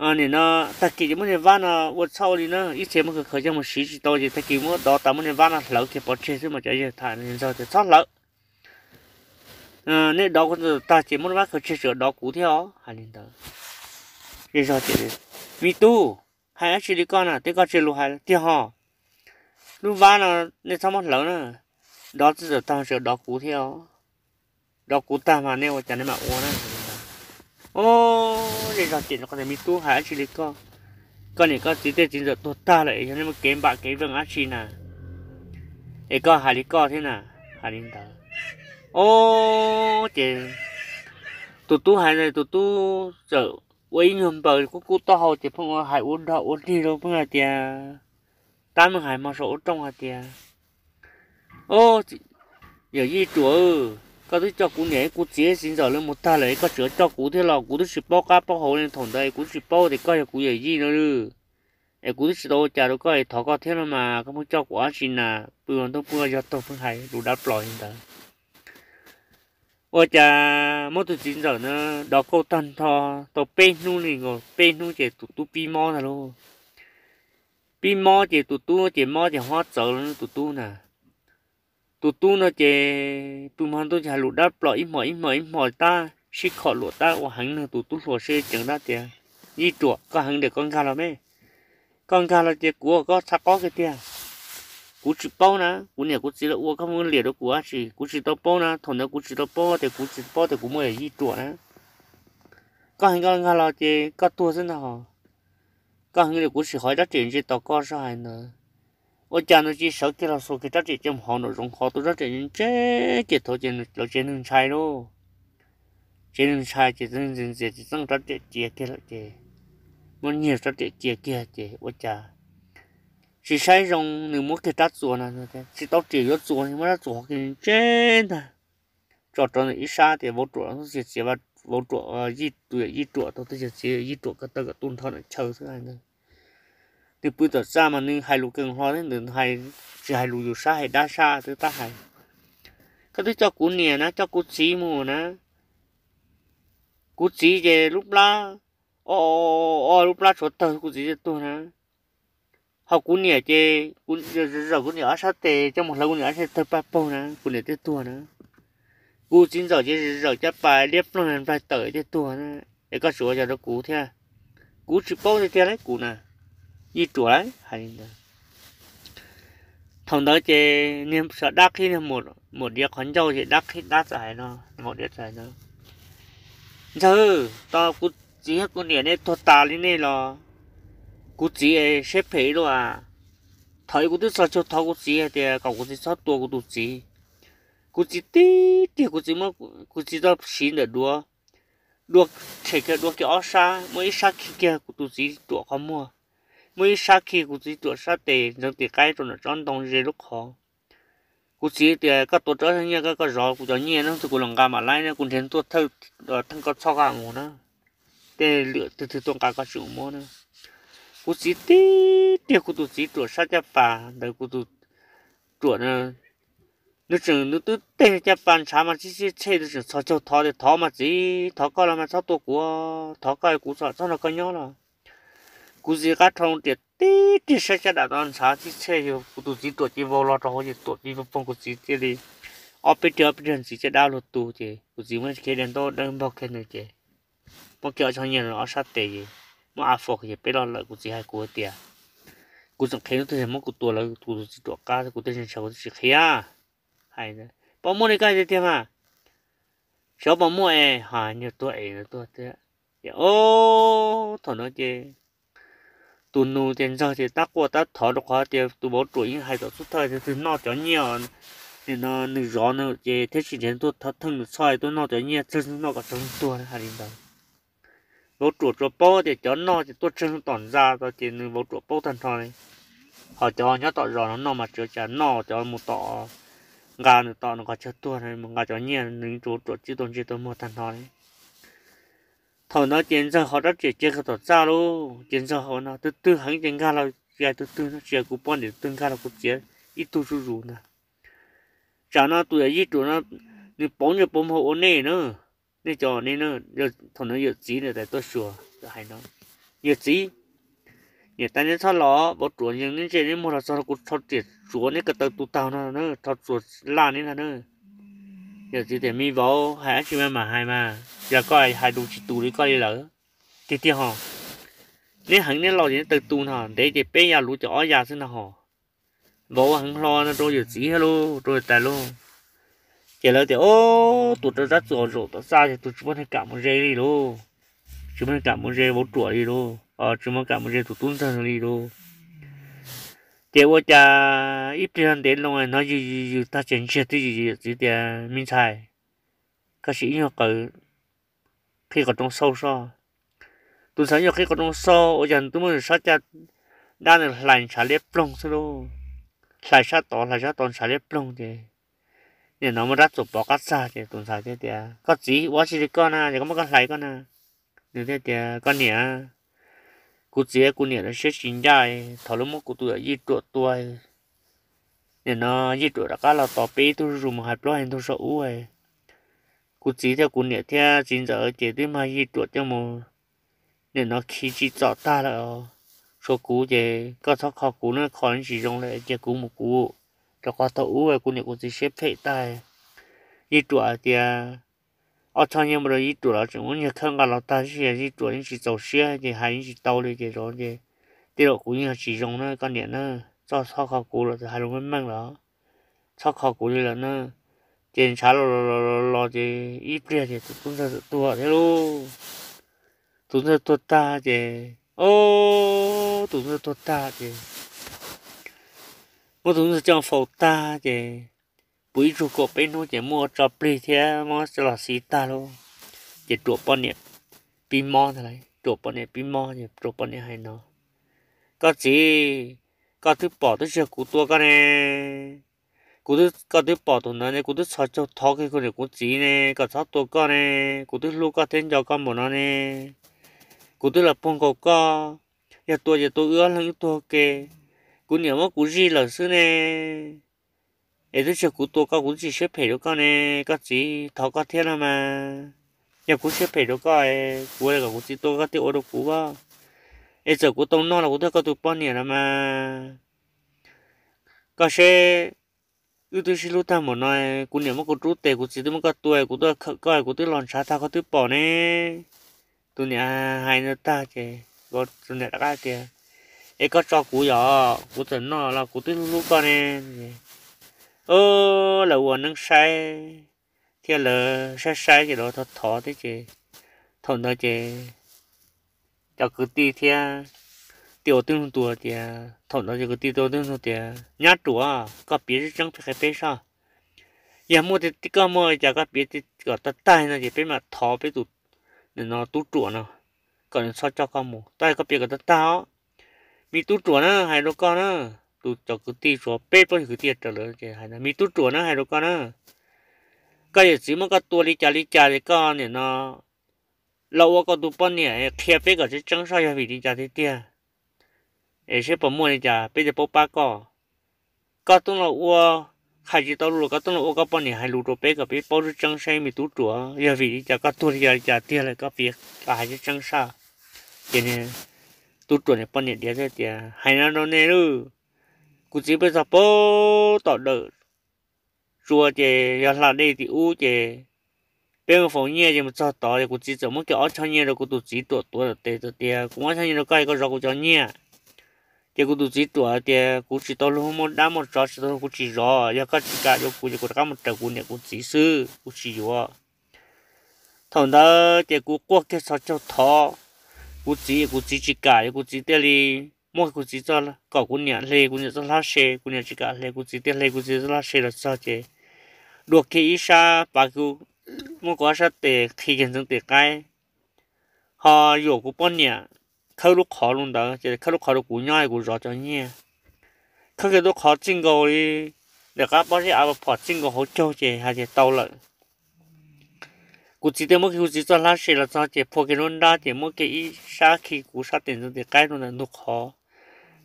Ob, nim no tag kis ces muab niag vab no ua txhauj li na, ib txhia muab khaws khaws coj mus siv tsis tau ces tag kis muab dov tas muab niag vab no hlawv kiag pov tseg xwb mas cov yawg tham ntxawg tias txhob hlawv. Nej dov kuv tag ces muab vab khaws tseg tseem dov kuv thiab os, hais li ntawd. Zej zog tias, Me tub, hais dab tsi li koj na, twb koj tsis lus hais tiag ho. Lub vab no nej txhob muab hlawv na, dov txiv ntxawm tag tseem dov kuv thiab os. Dov kuv tag mas nej ua cas nej mam ua na. Ob, zej zog ces, Me tub, hais dab tsi li koj, koj niam koj txiv tej txiv ntxawm tuag tag lawm es yog nej muaj kev npam kev veej dab tsi na, es koj hais li koj thiab na, hais li ntawd. Ob, ces tus tub hais ntawd tus tub txawm ua ib nyuag npaws kub kub taub hau ces pheej ua hais ua dog ua dig rau pheej hais tias, tab meeg hais hmo saum ub rooj hais tias, Ob, yawm yij ruam, koj twb coj kuv niam kuv txiv txiv ntxawm lawv mus tag lawm es koj tseem coj kuv thiab los kuv twb tsis paub qab paub hau li thaum ntawd es kuv twb tsis paub tias koj yog kuv yawm yij no, es kuv twb tsis tau ua cas rau koj es thov koj thiab no mas koj pheej coj kuv dab tsi na. Pw ua ntuj pw ua yog taug pheej hais lus dab plos li ntawd. Ua cas muab tus txiv ntxawm na dov kauj tag nrho tau peb hnub li nkaus, peb hnub ces tus tub pib mob ntag lauj. Pib mob ces tus tub ces mob ces hob txawv tus tub na. Tus tub no ces pw hmo ntuj ces hais lus dab plos ib hmos ib hmos ib hmos tab sib khom luam tab ua heev nws tus tub hluas sib ceev tab tias, Yij ruam, koj heev ntawm koj nkag los me, koj nkag los ces kuv ua koj txha qob kiag tiag. Kuv tsis paub na, kuv niam kuv txiv lawv ua koj muab liam rau kuv dab tsi, kuv tsis tau paub na. Thaum ntawd kuv tsis tau paub tias kuv tsis paub tias kuv muaj yawm yij ruam na. Koj heev koj nkag los ces koj tuag xwb ntag hos. Koj heev li kuv sim hov rab riam ntse tos koj sab hais ntawd. Ua cas nws cia sawv kiag los xuas kiag rab riam coj mus hov nraum zoov, hov tus rab riam ntse kiag thaum ces lawv tsev neeg ntshai lauj. Tsev neeg ntshai ces ntxias ntxias ces txeeb rab riam cia kiag lawm ces muab nyiag rab riam cia kiag ces ua cas tsis saib zoo nws muab kiag rab txuas no, tsis tau riam yuav txuas, muab rab txuas hov kiag ntse ntag. Tso rau ntawm ib sab tias vauv ruam txiav txiav vauv ruam, yij tus yawm yij ruam tau twj ywm txiav yij ruam ko taw kom tu nrho ntawm chaw xwb hais ntawd. Nws pw tom txaj mas nws hais lus kawg hlo thiab, nws hais, tsis hais lus yus sab hais dab sab twb tab hais. Koj twb coj kuv niam na, coj kuv txiv mus na, kuv txiv ces lub plab, o, o, lub plab tshuav tawg kuv txiv thiaj tuag na. Ho kuv niam ces kuv zawm kuv niam ob sab tes coj mus hlawv kuv niam ob sab tes tawg paj paug na, kuv niam thiaj tuag na. Kuv txiv ntxawm ces zawm caj pas liab ploog nplaig tawm thiaj tuag na. Es koj tsuas ua cas rau kuv thiab? Kuv tsis paub tiag tiag lauj kuv na, yij ruam lauj hais li ntawd. Thaum ntawd ces niag sawv dab qhib niag maum diav qhov ncauj ces dab qhib dab txawm hais no, maum diav txawm hais no, Ntxawg, tos kuv txiv thiab kuv niam nej tuag tas li nej los kuv txiv siab phem ib luaj as. Thaum ub kuv twb txhos caug thov kuv txiv hais tias kom kuv txiv txhob tua kuv tus txiv. Kuv txiv tib tiag kuv txiv muab kuv txiv txoj siv ntawm duav, dua, tshem kiag dua kiag ob sab, muab ib sab khi kiag kuv tus txiv ruam qhov muag, muab ib sab khi kuv txiv ruam sab tes ntxeev tim qaib rau nram tsob ntoo ze lub qhov. Kuv txiv tias koj tua rau nyiaj koj, koj zov kuv cov nyiaj no, kuv los nqa mam laib na, kuv nrhiav tuaj thawj theej koj txhob mus na, tej lwm tus twg tuaj nqa koj tsis mus muab na. Kuv txiv tib tiag kuv tus txiv ruam sab caj pas ntawd, kuv tus ruam na, nws tseem nws twb teg caj pas ntshav mas tib txhij txhej, nws tseem txhos caug thov tias thov mas txiv, thov koj los mas txhob tua kuv, thov koj kuv txhob nrog koj nyob los. Kuv txiv qab rho riam tib tiag saib sab dam tod ntshav tib txhej, yog kuv tus txiv ruam ces vau los rau hauv ces tuam tis poog, kuv txiv cia li ob peb riag ob peb riag ntxiv caj dab luag tu ces kuv txiv muab khiav dej ntaub dawb npaug kiag nws ces muab kiag ob tsob nyiaj ob sab tes es muab a fo ces peb los lawm. Kuv txiv hais kuv tias kuv tseem qhia hnub twg muab kuv tua lawv kuv tus txiv ruam qab kuv tej ntshai kuv twb tsis qhia. Hais, pom muaj li koj tiag tiag mas, xyov pom muaj es, hais niag tuag es tuag thiab. Ces o, thaum no ces tus nus ces ntxawg ces tab quaj tab thov rau qhov tias tus vauv ruam yeej hais tom xub thawj tias twg noj cov nyiaj, nim no nws zov nws ces thiab tsis nrhiav tuaj thov theej nws txhob tuaj noj cov nyiaj, txawg noj kom txog tuag hais li ntawd. Vauv ruam tsuas paub tias cov noj ces tuaj tsawg tom ntxa tod ces nws vauv ruam paub tag nrho li. Ho cov nyob tom zos no noj mas tsis ua cas, noj cov mus tom, nqa nws tom nws qhov chaw tuag, mus nqa cov nyiaj nws vauv ruam tswb tau ntsej tau muag tag nrho li. Thaum ntawd ces ntxawg ho rab riam cia kiag tom txaj lauj, ces ntxawg hais no, twg twg heev ces nkag los, tsis hais twg twg no, tsis hais kuv poj niam twg nkag los kuv txiav ib tug zuj zus ntag. Tsam no tus yawm yij ruam no nws pauv nyiaj pauv mog ua nej na, nej cov ne, thaum no yawm txiv ntawd tuaj xyuas hais no, yawm txiv, niam tais neb txhob los, vauv ruam yees neb ntsej neb muag los txog kuv rho riam tsuav neb ko taw tu taug no, rho tsuas laj neb ntag na. Yawm txiv tias me vauv, hais dab tsi mas mam hais mas, yog koj hais lus tsis tus li koj li lawm. Tiag tiag ho, neb heev neb los ces neb taw tu no, ntev ces peb ya luv cov ob ya xwb no ho. Vauv heev hlo no rau yawm txiv thiab lauj, rau niam tais lauj. Ces lawv tias, o, tus rau rab txuas zaum tom txaj ces tus tsis muaj neeg kam mus ze li lauj. Tsis muaj neeg kam mus ze vauv ruam li lauj, tsis muaj kam mus ze tus tub ntxawg li lauj. Ces ua cas ib pliag ntev loo hnov yws yws yws tag ces ntsiag twb yws yws, yawm txiv tias, me ntxhais, koj sim ib nyuag qawm qhib qhov rooj xauj soj. Tus ntxhais ib nyuag qhib qhov rooj xauj ua cas twb muaj sab caj dab ntawd hlais ntshav liab ploog xwb lauj. Hlais sab tod hlais sab tod ntshav liab ploog ces nim no muaj rab txuas pov qab txag ces tus ntxhais thiaj tias, koj txiv, ua dab tsi li koj na, yog koj muab koj hlais koj na. Nws thiaj tias, koj niam, kuv txiv kuv niam lawv siab tsis ncaj, thaum lawv muab kuv tus yawm yij ruam tua, nim no yij ruam rov qab los tos peb ib tug zuj zus mus hais plaub hais ntug saum ub. Kuv txiv thiab kuv niam thiab txiv ntxawm ces twb mag yij ruam coj mus, nim no khi tsis txom tag lawm. Tshuav kuv ces koj txhob kho kuv na, kho tsis zoo lawm cia kuv mus kuv, rau qhov thaum ub kuv niam kuv txiv siab phem tag. Yij ruam hais tias, ob txhob nyiaj mus rau yij ruam los tseem muab nyiag khawb nqa los tag, yij ruam yeej tsis txaus siab ces hais yeej tsis tau li ces zov ces, tej zaum kuv yeej yog tsis zoo na koj niam na. txhob kho kuv lawm, hais lus meej meej los txhob kho kuv li lawm na. Ces ntshav los los los los ces ib pliag ces tus tub ntxawg txawm tuag thiab lauj. Tus ntxawg tuag tag ces, o, tus ntxawg tuag tag ces muab tus ntxawg coj faus tag ces puv ib tsug kaum peb hnub ces muab ua tso plig thiab muab los xiv tag lauj. Ces ruam poj niam pib mob ntag lauj, ruam poj niam pib mob ces ruam poj niam hais no, koj txiv, koj twb pom twb tsis yog kuv tua koj ne. Kuv, koj twb pom tus ntawd ne, kuv twb txhos caug thov kiag kuv niam kuv txiv ne kom txhob tua koj ne. Kuv twb hlub koj thiab nco koj npaum no ne. Kuv twb los puag nkaus koj, yog tua ces tua wb ob leeg wb tuag ke. Kuv niam muab kuv zij lawm xwb ne. Es twb tsis yog kuv tua koj, kuv twb tsis siab phem rau koj ne. Koj txiv, thov koj thiab no mas. Yog kuv siab phem rau koj, kuv kom kuv txiv tua koj thiaj ua rau kuv as. Es txawm kuv tau noj los kuv twb yog koj tus poj niam no mas. Koj seb, wb twb sib hlub tag npaum no, kuv niam muab kuv rub tes, kuv txiv twb muab koj tua, kuv twb khawm koj, kuv twb los ntshav tag koj twb pom ne. Tus niam hais no tag ces tus niam rov qab tias, es koj tso kuv yom, kuv txawm noj los kuv twb hlub hlub koj ne. Lawv ua neeb saib thiab lawv saib saib ces lawv thov thov thiab ces thaum ntawd ces cov kwv tij thiab tij ua tib tug tias, thaum ntawd cov kwv tij tij ua tib tug tias, nyab ruam, koj piav tseeb tseeb qhia peb saib. Yog muaj tiag tiag koj muaj li cas koj piav kom tag tag no ces peb mam thov peb tus, nim no tub ruam no kom nws txhob coj koj mus, tab sis koj piav kom tag tag os. Me tub ruam na hais rau koj na, tus cov kwv tij tsuas peb plaub yog kwv tij raws lawv ces hais, me tub ruam na hais rau koj na, koj yawm txiv muab koj tua li cas li cas ces koj nim no los ua koj tus poj niam qhia peb kom tseeb tseeb saib yog vim li cas tiag tiag, es seb puas muaj li cas peb thiaj paub pab koj. Koj twb los ua, hais tsis tau lus los koj twb los ua koj poj niam hais lus rau peb kom peb paub tseeb tseeb saib me tub ruam yog vim li cas koj tuag li cas li cas tiag lawm koj piav kom hais tseeb tseeb saib. Ces tub ruam niam poj niam diav thiaj tias, hais no rau nej lauj, kuv txiv peb txog puag tom dawm tsua ces yog hla dej tim ub ces peb mus faus nyiaj ces mus txog tod ces kuv txiv txawm muab kiag ob choj nyiaj rau kuv tus txiv ruam tuav tes tias, kuv muab ob choj nyiaj rau koj es koj zov kuv cov nyiaj. Ces kuv tus txiv ruam tias, kuv tsis tau luag muaj dab muaj tsov, tsis tau luag, kuv tsis zov, yog koj tsis kam yuav kuv ces kuv rov qab mus raws kuv niam kuv txiv xwb, kuv tsis yuav. Thaum ntawd ces kuv quaj kiag txhos caug thov kuv txiv, kuv txiv tsis kam, kuv txiv thiaj li muab kuv txiv txoj, kom kuv niam hle kuv niam txoj hlab se, kuv niam tsis kam hle, kuv txiv thiaj hle kuv txiv txoj hlab se los txog ces dua kiag ib sab pav, muab kuv ob sab tes qhi kiag ntxeev tes qaib, ho yuam kuv poj niam khawb lub qhov lub ntawd ces khawb lub qhov rau kuv nyob kuv zov cov nyiaj. Khawb kiag lub qhov txij nkaus li ntawm qab pob zeb av phom txij nkaus hauv caug ces hais tias tau lawm. Kuv txiv thiaj muab kiag kuv txiv txoj hlab se los txog ces phua kiag lub nrab ces muab kiag ib sab khi kuv sab tes ntxeev tes qaib rau ntawm ntug qhov,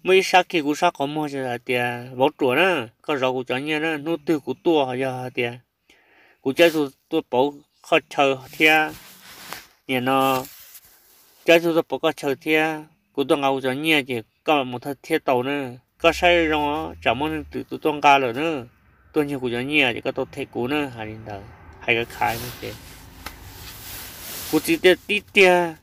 muab ib sab khi kuv sab qhov muag ces hais tias, vauv ruam na, koj zov kuv cov nyiaj na, hnub twg kuv tuaj yog hais tias kuv coj ib tug tuaj pauv qoj chaw thiab, nim no coj ib tug tuaj pauv qoj chaw thiab kuv tuaj nqa kuv cov nyiaj ces koj mus thawj thiab tau na. Koj saib zoo tsam muaj neeg twm tus tuaj nqa lawm na, tuaj nyiag kuv cov nyiaj ces koj tau them kuv na, hais li ntawd hais kav khav no ces kuv txiv thiaj tib tiag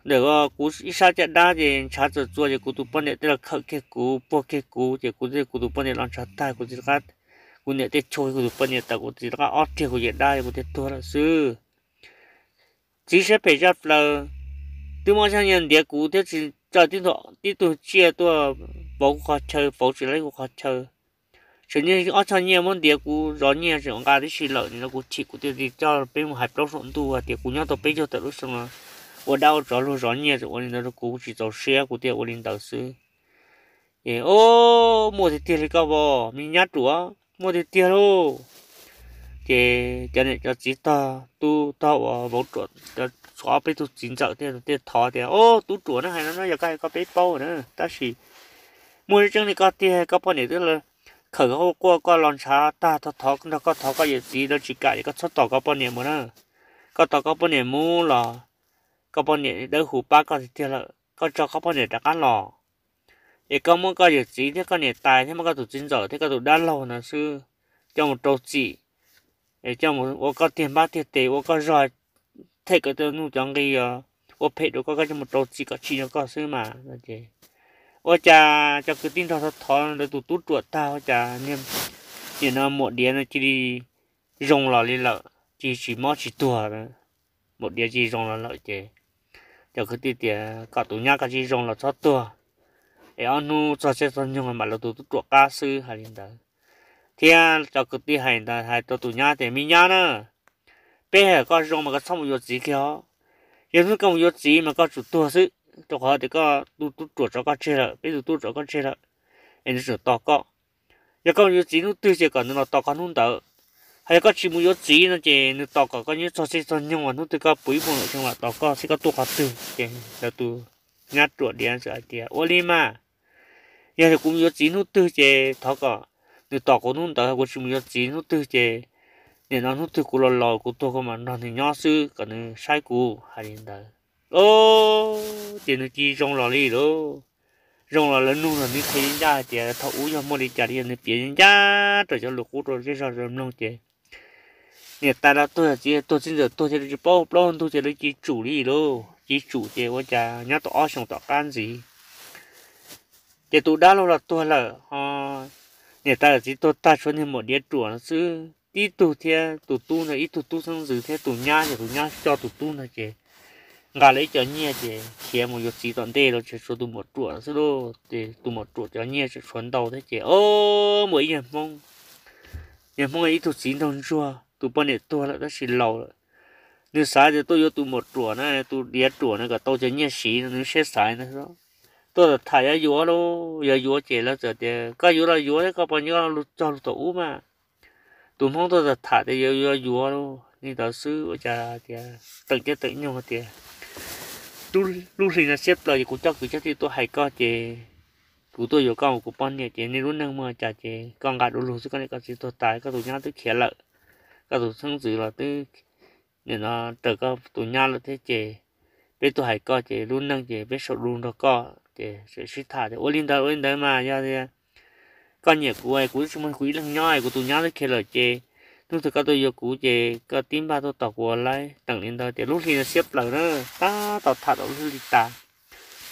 ntawm kuv ib sab caj dab ces ntshav txawm txua ces kuv tus poj niam thiaj los khawm kiag kuv puag kiag kuv ces kuv thiaj, kuv tus poj niam los ntshav tag kuv txiv rov qab, kuv niam thiaj chua kuv tus poj niam tawm kuv txiv rov qab ob riag kuv caj dab kuv thiaj tuag lawm xwb. Txiv siab phem zaj plaws, twb muab ob choj nyiaj ntiav kuv thiab tsis tso tib tug tsiaj tuaj pauv kuv qhov chaw, pauv tsis laib kuv qhov chaw. Tseem niaj ob choj nyiaj muab ntiav kuv zov nyiaj tseem nqa tib si lawm no kuv chim kuv thiaj li coj peb mus hais plaub saum ntuj hais tias kuv nyob tau peb caug tawm lub xyoo no ua dab ua tsov luag zov nyiaj tseem ua li ntawd rau kuv, kuv tsis txaus siab kuv thiaj ua li ntawd xwb. Es o, muaj tiag tiag li koj vauv, me nyab ruam, muaj tiag tiag lauj. Ces cov niam cov txiv tog tub tog uas vauv ruam, ob peb tug txiv ntxawm thiaj thov tias, o, tub ruam na, hais no no yog koj hais koj peb paub na, tab sis muaj tseeb tseeb li koj tiag, koj poj niam twb khawm koj quaj quaj koj los ntshav tag, thov thov nrog koj thov koj yawm txiv lawv tsis kam ces koj txhob tos koj poj niam mus na. Koj tos koj poj niam mus los koj poj niam dawb huv pab koj tiag tiag lawm, koj tso koj poj niam rov qab los. Es koj muab koj yawm txiv thiab koj niam tais thiab muab koj tus txiv ntxawm thiab koj tus dab laug ntawd xwb coj mus rau txim, es coj mus ua koj tiag npab tiag tes, ua koj zog, them koj tej nuj cov nqi, ua phem rau koj, koj coj mus rau txim kom tsim nyog koj xwb mas no ces, Ua cas cov kwv tij nrog thov thov lawv tus tub ruam tag ua cas nim no muam diav no cia li zoo los li lawm, cia tsis mob tsis tuag. Muam diav cia zoo los lawm ces cov kwv tij tias kom tus nyab koj cia zoo los txhob tuag, es ob hnub txog tsiaj txog nyoog mam lawv tus tub ruam qab xwb hais li ntawd. Thiab cov kwv tij hais ntawd hais rau tus nyab tias me nyab na, peb hais koj zoo mas koj txhob mus yuav txiv kiag os. Yog hnub koj mus yuav txiv mas koj tsum tuag xwb, rau qhov tias koj tus tub ruam tso koj tseg lawm, peb tus tub tso koj tseg lawm, es nws tseem tos koj. Yog koj mus yuav txiv hnub twg ces kom nws los tos koj hnub ntawd. Hos yog koj tsis mus yuav txiv no ces nws tos kom koj nyob txog tsiaj txog nyoog uas hnub twg koj puv ib puas num xyoo los tos koj xwb, koj tuaj qhov twg. Ces lawv tus nyab ruam diav txawm hais tias ua li mas, yog kuv mus yuav txiv hnub twg ces thov kom nws tos kuv hnub ntawd, kuv tsis mus yuav txiv hnub twg ces nim no hnub twg kuv los laus kuv tuag kuv mam nrog nws nyob xwb, kom nws saib kuv hais li ntawd. Ces nws cia zoo los li lauj. Zoo los lawv nug los nws qhia ncaj hais tias thaum ub yog muaj li cas li, yog nws piav ncaj rau cov lus qub rau zej zog mloog ces niam tais los tuag, txiv tuag, txiv ntxawm tuag ces lawv tsis paub plaub ntug ces lawv cia tsum li lauj. Cia tsum ces ua cas nyob tau ob xyoos tom qab ntxiv ces tus dab laug los tuag lawm ho niam tais txiv tuag tag tshuav niag muam diav ruam xwb tib tug thiab tus tub ntawd ib tug tub xeeb ntxwv thiab tus nyab, ces tus nyab coj tus tub ntawd ces nqa lawv ib co nyiaj ces khiav mus yuav txiv tom ntej los ces tshuav tus muam ruam xwb lauj. Ces tus muam ruam cov nyiaj tseem tshuav ntau thiab ces o, muaj ib yawg Hmoob, yawg Hmoob ib tug txiv nraug ntsuag, tus poj niam tuag lawm tab sis laus lawm. Nws xav tias tuaj yuav tus muam ruam na, tus diav ruam na kom tau cov nyiaj siv no, nws siab xaiv ntag. Tuaj tham yuav yuav lauj, yuav yuav ces lawv txawm tias koj yuav los yuav, koj puas nco lus cog lus thaum ub mas. Tus Hmoob tuaj tham tias yuav yuav yuav lauj, li ntawd xwb ua cas tias teem ceeb teem nyoog tias lub hli no siab plaws ces kuv coj kwv coj tij tuaj hais koj ces kuv tuaj yuav koj ua kuv poj niam ces nej lub neej muaj cas ces koj nqa du lug xwb, koj niam koj txiv tuag tas, koj tus nyab twb khiav lawm, koj tus xeeb ntxwv los twb nim no raws koj tus nyab lawm thiab ces peb tuaj hais koj ces lub neej ces peb sau du nrog koj ces sib tham tias ua li ntawd ua li ntawd mas yog tias koj nyiam kuv, kuv twb tsis muaj kuv ib leeg nyob, kuv tus nyab twb khiav lawm ces hnub twg koj tuaj yuav kuv ces koj tib npaj tuaj tos kuv ua laib. Teem li ntawd tias lub hli no siab plaws na, tab tom tham tau lub hli tas,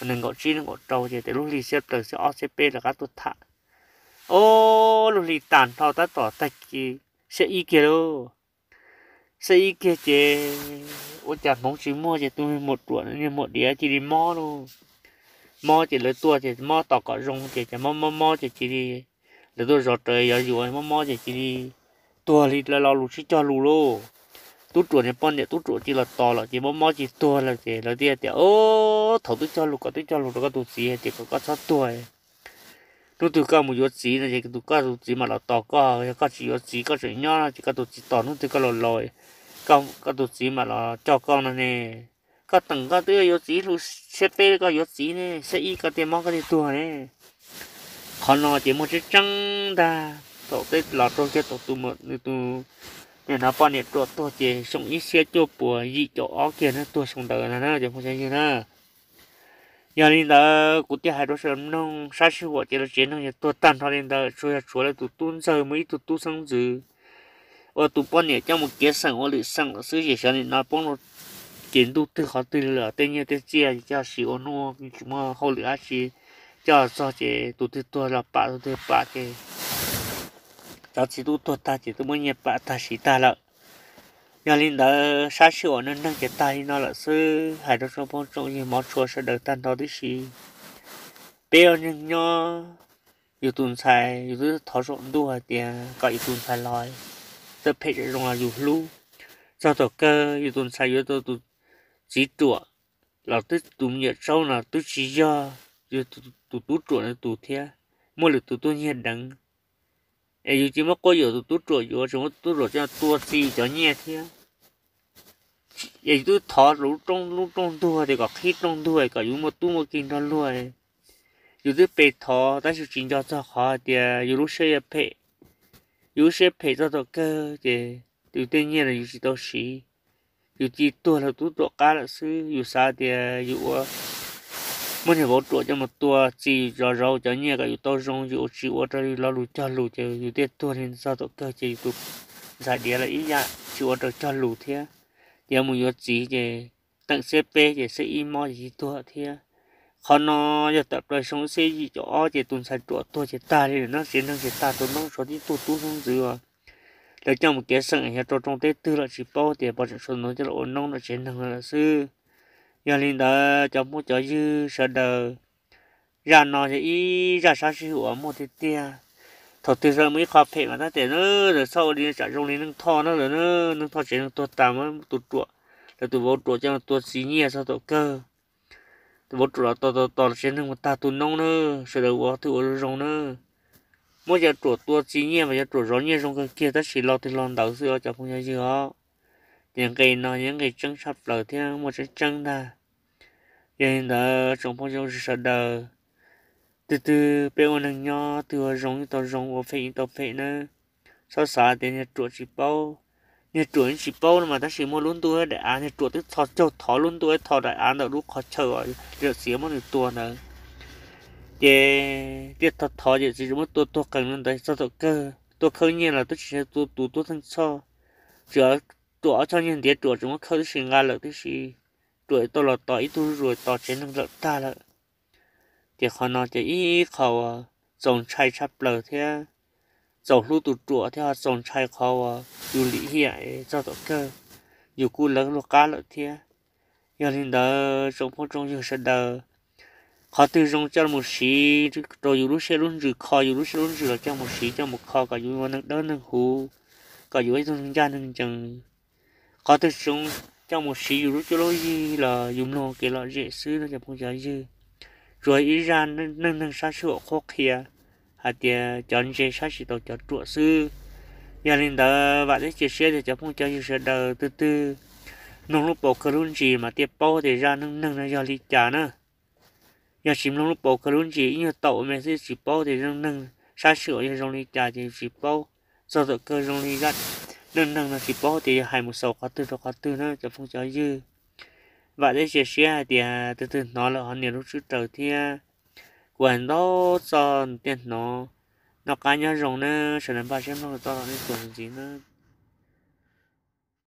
nees nkaum tsib nees nkaum rau ces tias lub hli siab plaws xwb, ob txhiab peb rov qab tuaj tham. O, lub hli tas nrho tab tom tag kis, xiab ib kiag lauj. Xiab ib kiag ces ua cas hmoov tsis muaj ces tus muam ruam niag muam diav cia li mob lauj. Mob ces lawv tuaj ces mob tos kom zoo ces cas mob mob mob ces cia li, lawv tuaj zov rawv yuav yuav mob mob ces cia li tuag li, lawv lo lus tsis cog lus lauj. Tub ruam niag poj niam tub ruam cia los tos lawm ces mob mob cia tuag lawm ces lawv thiaj tias o, thaum twb cog lus kom twb cog lus rau koj tus txiv hais tias kom koj txhob tuag, hnub twg koj mus yuav txiv no ces tus koj tus txiv mam los tos koj, yog koj tsis yuav txiv koj tseem nyob no ces koj tus txiv tos hnub twg koj los laus, koj tus txiv mam los coj koj no ne. Koj teem koj twb yuav txiv, lub xiab peb koj yuav txiv ne, xiab ib koj thiaj mob koj thiaj tuag ne. Qhov no ces muaj tseeb tseeb ntag. Thaum tej los rau kiag thaum tus, nws tus, nim no poj niam ruam tuag ces xyoo ib txhiab cuaj puas yim caum ob kiag na, tuag xyoo ntawd na cov phooj ywg na. Yog li ntawd kuv thiaj hais rau sawv daws mloog, sab sij huam ces lawv tsev neeg yog tuag tag nrho li ntawd, tsuas yog tshuav lawv tus tub ntxawg muaj ib tug tub xeeb ntxwv uas tus poj niam coj mus kev xeem ua lwm xeem lawm xwb, ces xyov nim no poob rau ces ntuj twg qhov twg li lawm, tej nyiaj tej txiaj coj siv ua nuj tsis muaj hauj lwm dab tsi, coj txog ces tus twg tuag los pam tus twg pam ces cov txiv tub tuag tag ces twb muab nyiaj pam tag siv tag lawm. Yog li ntawd sab sij huam neej neeg ces tag li no lawm xwb, hais rau tsoom phooj tsoom ywg hmov tshua sawv daws tag nrho tib si. Peb ua neeg nyob, yus tus ntxhais yus twb thov zaum ntuj hais tias kom yus tus ntxhais los txawm phem txawm zoo los yus hlub. Txog thaum kawg yus tus ntxhais yuav tau tus txiv ruam los twb, tus me nyuam tsaub no twb tsis yog yus tus tub ruam no tus thiab, muaj lwm tus tuaj nyiag deev. Es yus cia muab quab yuam tus tub ruam yuav, tseem muab tus tub ruam coj tua txi cov nyiaj thiab. Es yus twb thov lub rooj, lub rooj ntuag tias kom qhib rooj ntuag kom yus muaj tub muaj ki nrog luag. Yus twb pe thov tab sis tsis nco txog qhov hais tias yus lub siab yuav phem. Yus lub siab phem txog thaum kawg ces yus tej nyiaj los yus tsis tau siv. Yus cia tuag los tub ruam qab lawm xwb, yus xav tias yus ua, muab niag vauv ruam coj mus tua txi zov zov cov nyiaj kom yus tau zoo, yus ua tsis ua raws li lo lus cog lus ces yus thiaj tuag li txog thaum kawg ces yus tus ntxhais diav los ib yam tsis ua raws cog lus thiab. Ces mus yuav txiv ces teem xiab peb ces xiab ib mob ces tsis tuag thiab. Qhov no yog tawm plaws xyoo ib txhiab yim caum ob ces tus ntxhais ruam tuag ces tag li lawm na, tsev neeg ces tag tu noob, tshuav tib tug tub ntxoov ntxwv uas lawv coj mus kev xeem yog rau rooj teb twg los tsis paub tias pom tseem tshuav tus ntxoov coj los ua noob nram tsev neeg lawm xwb. Yog li ntawd cov phooj cov ywg sawv daws, zaj no yog ib zaj sab sij huam uas muaj tiag tiag. Thaum twg lawv muaj ib qho phem mas tab tias na, lawv txhob ua li tsam zoo li Neej Thoj na, lawv, Neej Thoj tsev neeg tuag tas, muab tus ruam, lawv tus vauv ruam coj tua txi nyiaj txog thaum kawg. Tus vauv ruam los tos tos tos tsev neeg mus tag tu noob na, sawv daws ua twg ua zoo zoo na. Muab cov ruam tua txi nyiaj mas cov ruam zov nyiaj zoo kawg kiag tab sis lo twg lo ntawd xwb os cov phooj cov ywg os. Ces nqe no yog nqe tseeb tshaj plaws thiab muaj tseeb tseeb ntag. Yog li ntawd tsoom phooj ywg sawv daws, twg twg peb ua neeg nyob twg ua zoo yeej tau zoo, ua phem yeej tau phem nawb. Txhob xav tias niag ruam tsis paub, niag ruam yeej tsis paub no mas tab sis muaj lub ntuj daim av, niag ruam twb txhos caug thov lub ntuj thov daim av ntawm lub qhov chaw uas lawm txiav muab nws tua ntawd. Ces thiaj thov thov ces txiv tseem muab tua tuag qees li ntawd txog thaum kawg. Tua khawb nyiaj los twb tsis yog tua tus tuaj theej txhoj, tsuas ruam ob choj nyiaj ntiav ruam tseem muab khawb tib si nqa lawm tib si, ruam tau los tos ib tug zuj zus tos tsev neeg lawm tag lawm. Ces qhov no ces ib qho uas txaus ntshai tshaj plaws thiab txaus hlub tus ruam thiab ho txaus ntshai qhov uas yus lim hiam es txog tom kawg yus kuj lawv lub qab lawm thiab. Yog li ntawd tsoom phooj tsoom ywg sawv daws, qhov twg zoo coj mus siv rau yus lub siab lub ntsws, kho yus lub siab lub ntsws los coj mus siv coj mus kho kom yus ua neeg dawb neeg huv, kom yus ua ib tug neeg ncaj neeg ncees. Qhov twg tsis zoo coj mus siv yus lub cuab lub yig los yus mloog kev lom zem xwb no cov phooj cov ywg. Tsuas ib zaj neej neeg sab sij huam qhuab qhia hais tias cov ntse saib tsis taus cov ruam xwb. Yog li ntawd vam thiab cia siab tias cov phooj cov ywg sawv daws twg twg mloog lub paus kawg lub ntsis mas thiaj paub tias zaj neej neeg no yog li cas na. Yog tsis mloog lub paus kawg lub ntsis ib nyuag tau ua me xwb tsis paub tias zaj neej neeg sab sij huam yog zoo li cas ces tsis paub. Txog tom kawg zoo li zaj neej neeg no tsis paub tias yog hais mus xaus qhov twg rau qhov twg na cov phooj cov ywg. Vam thiab cia siab hais tias twg twg hnov lawm ho nias lub tswb raws thiab. Kuv hais ntau txog tias hnov, noj qab nyob zoo na, sawv daws npaj siab mloog tau nej tuaj ntxiv na.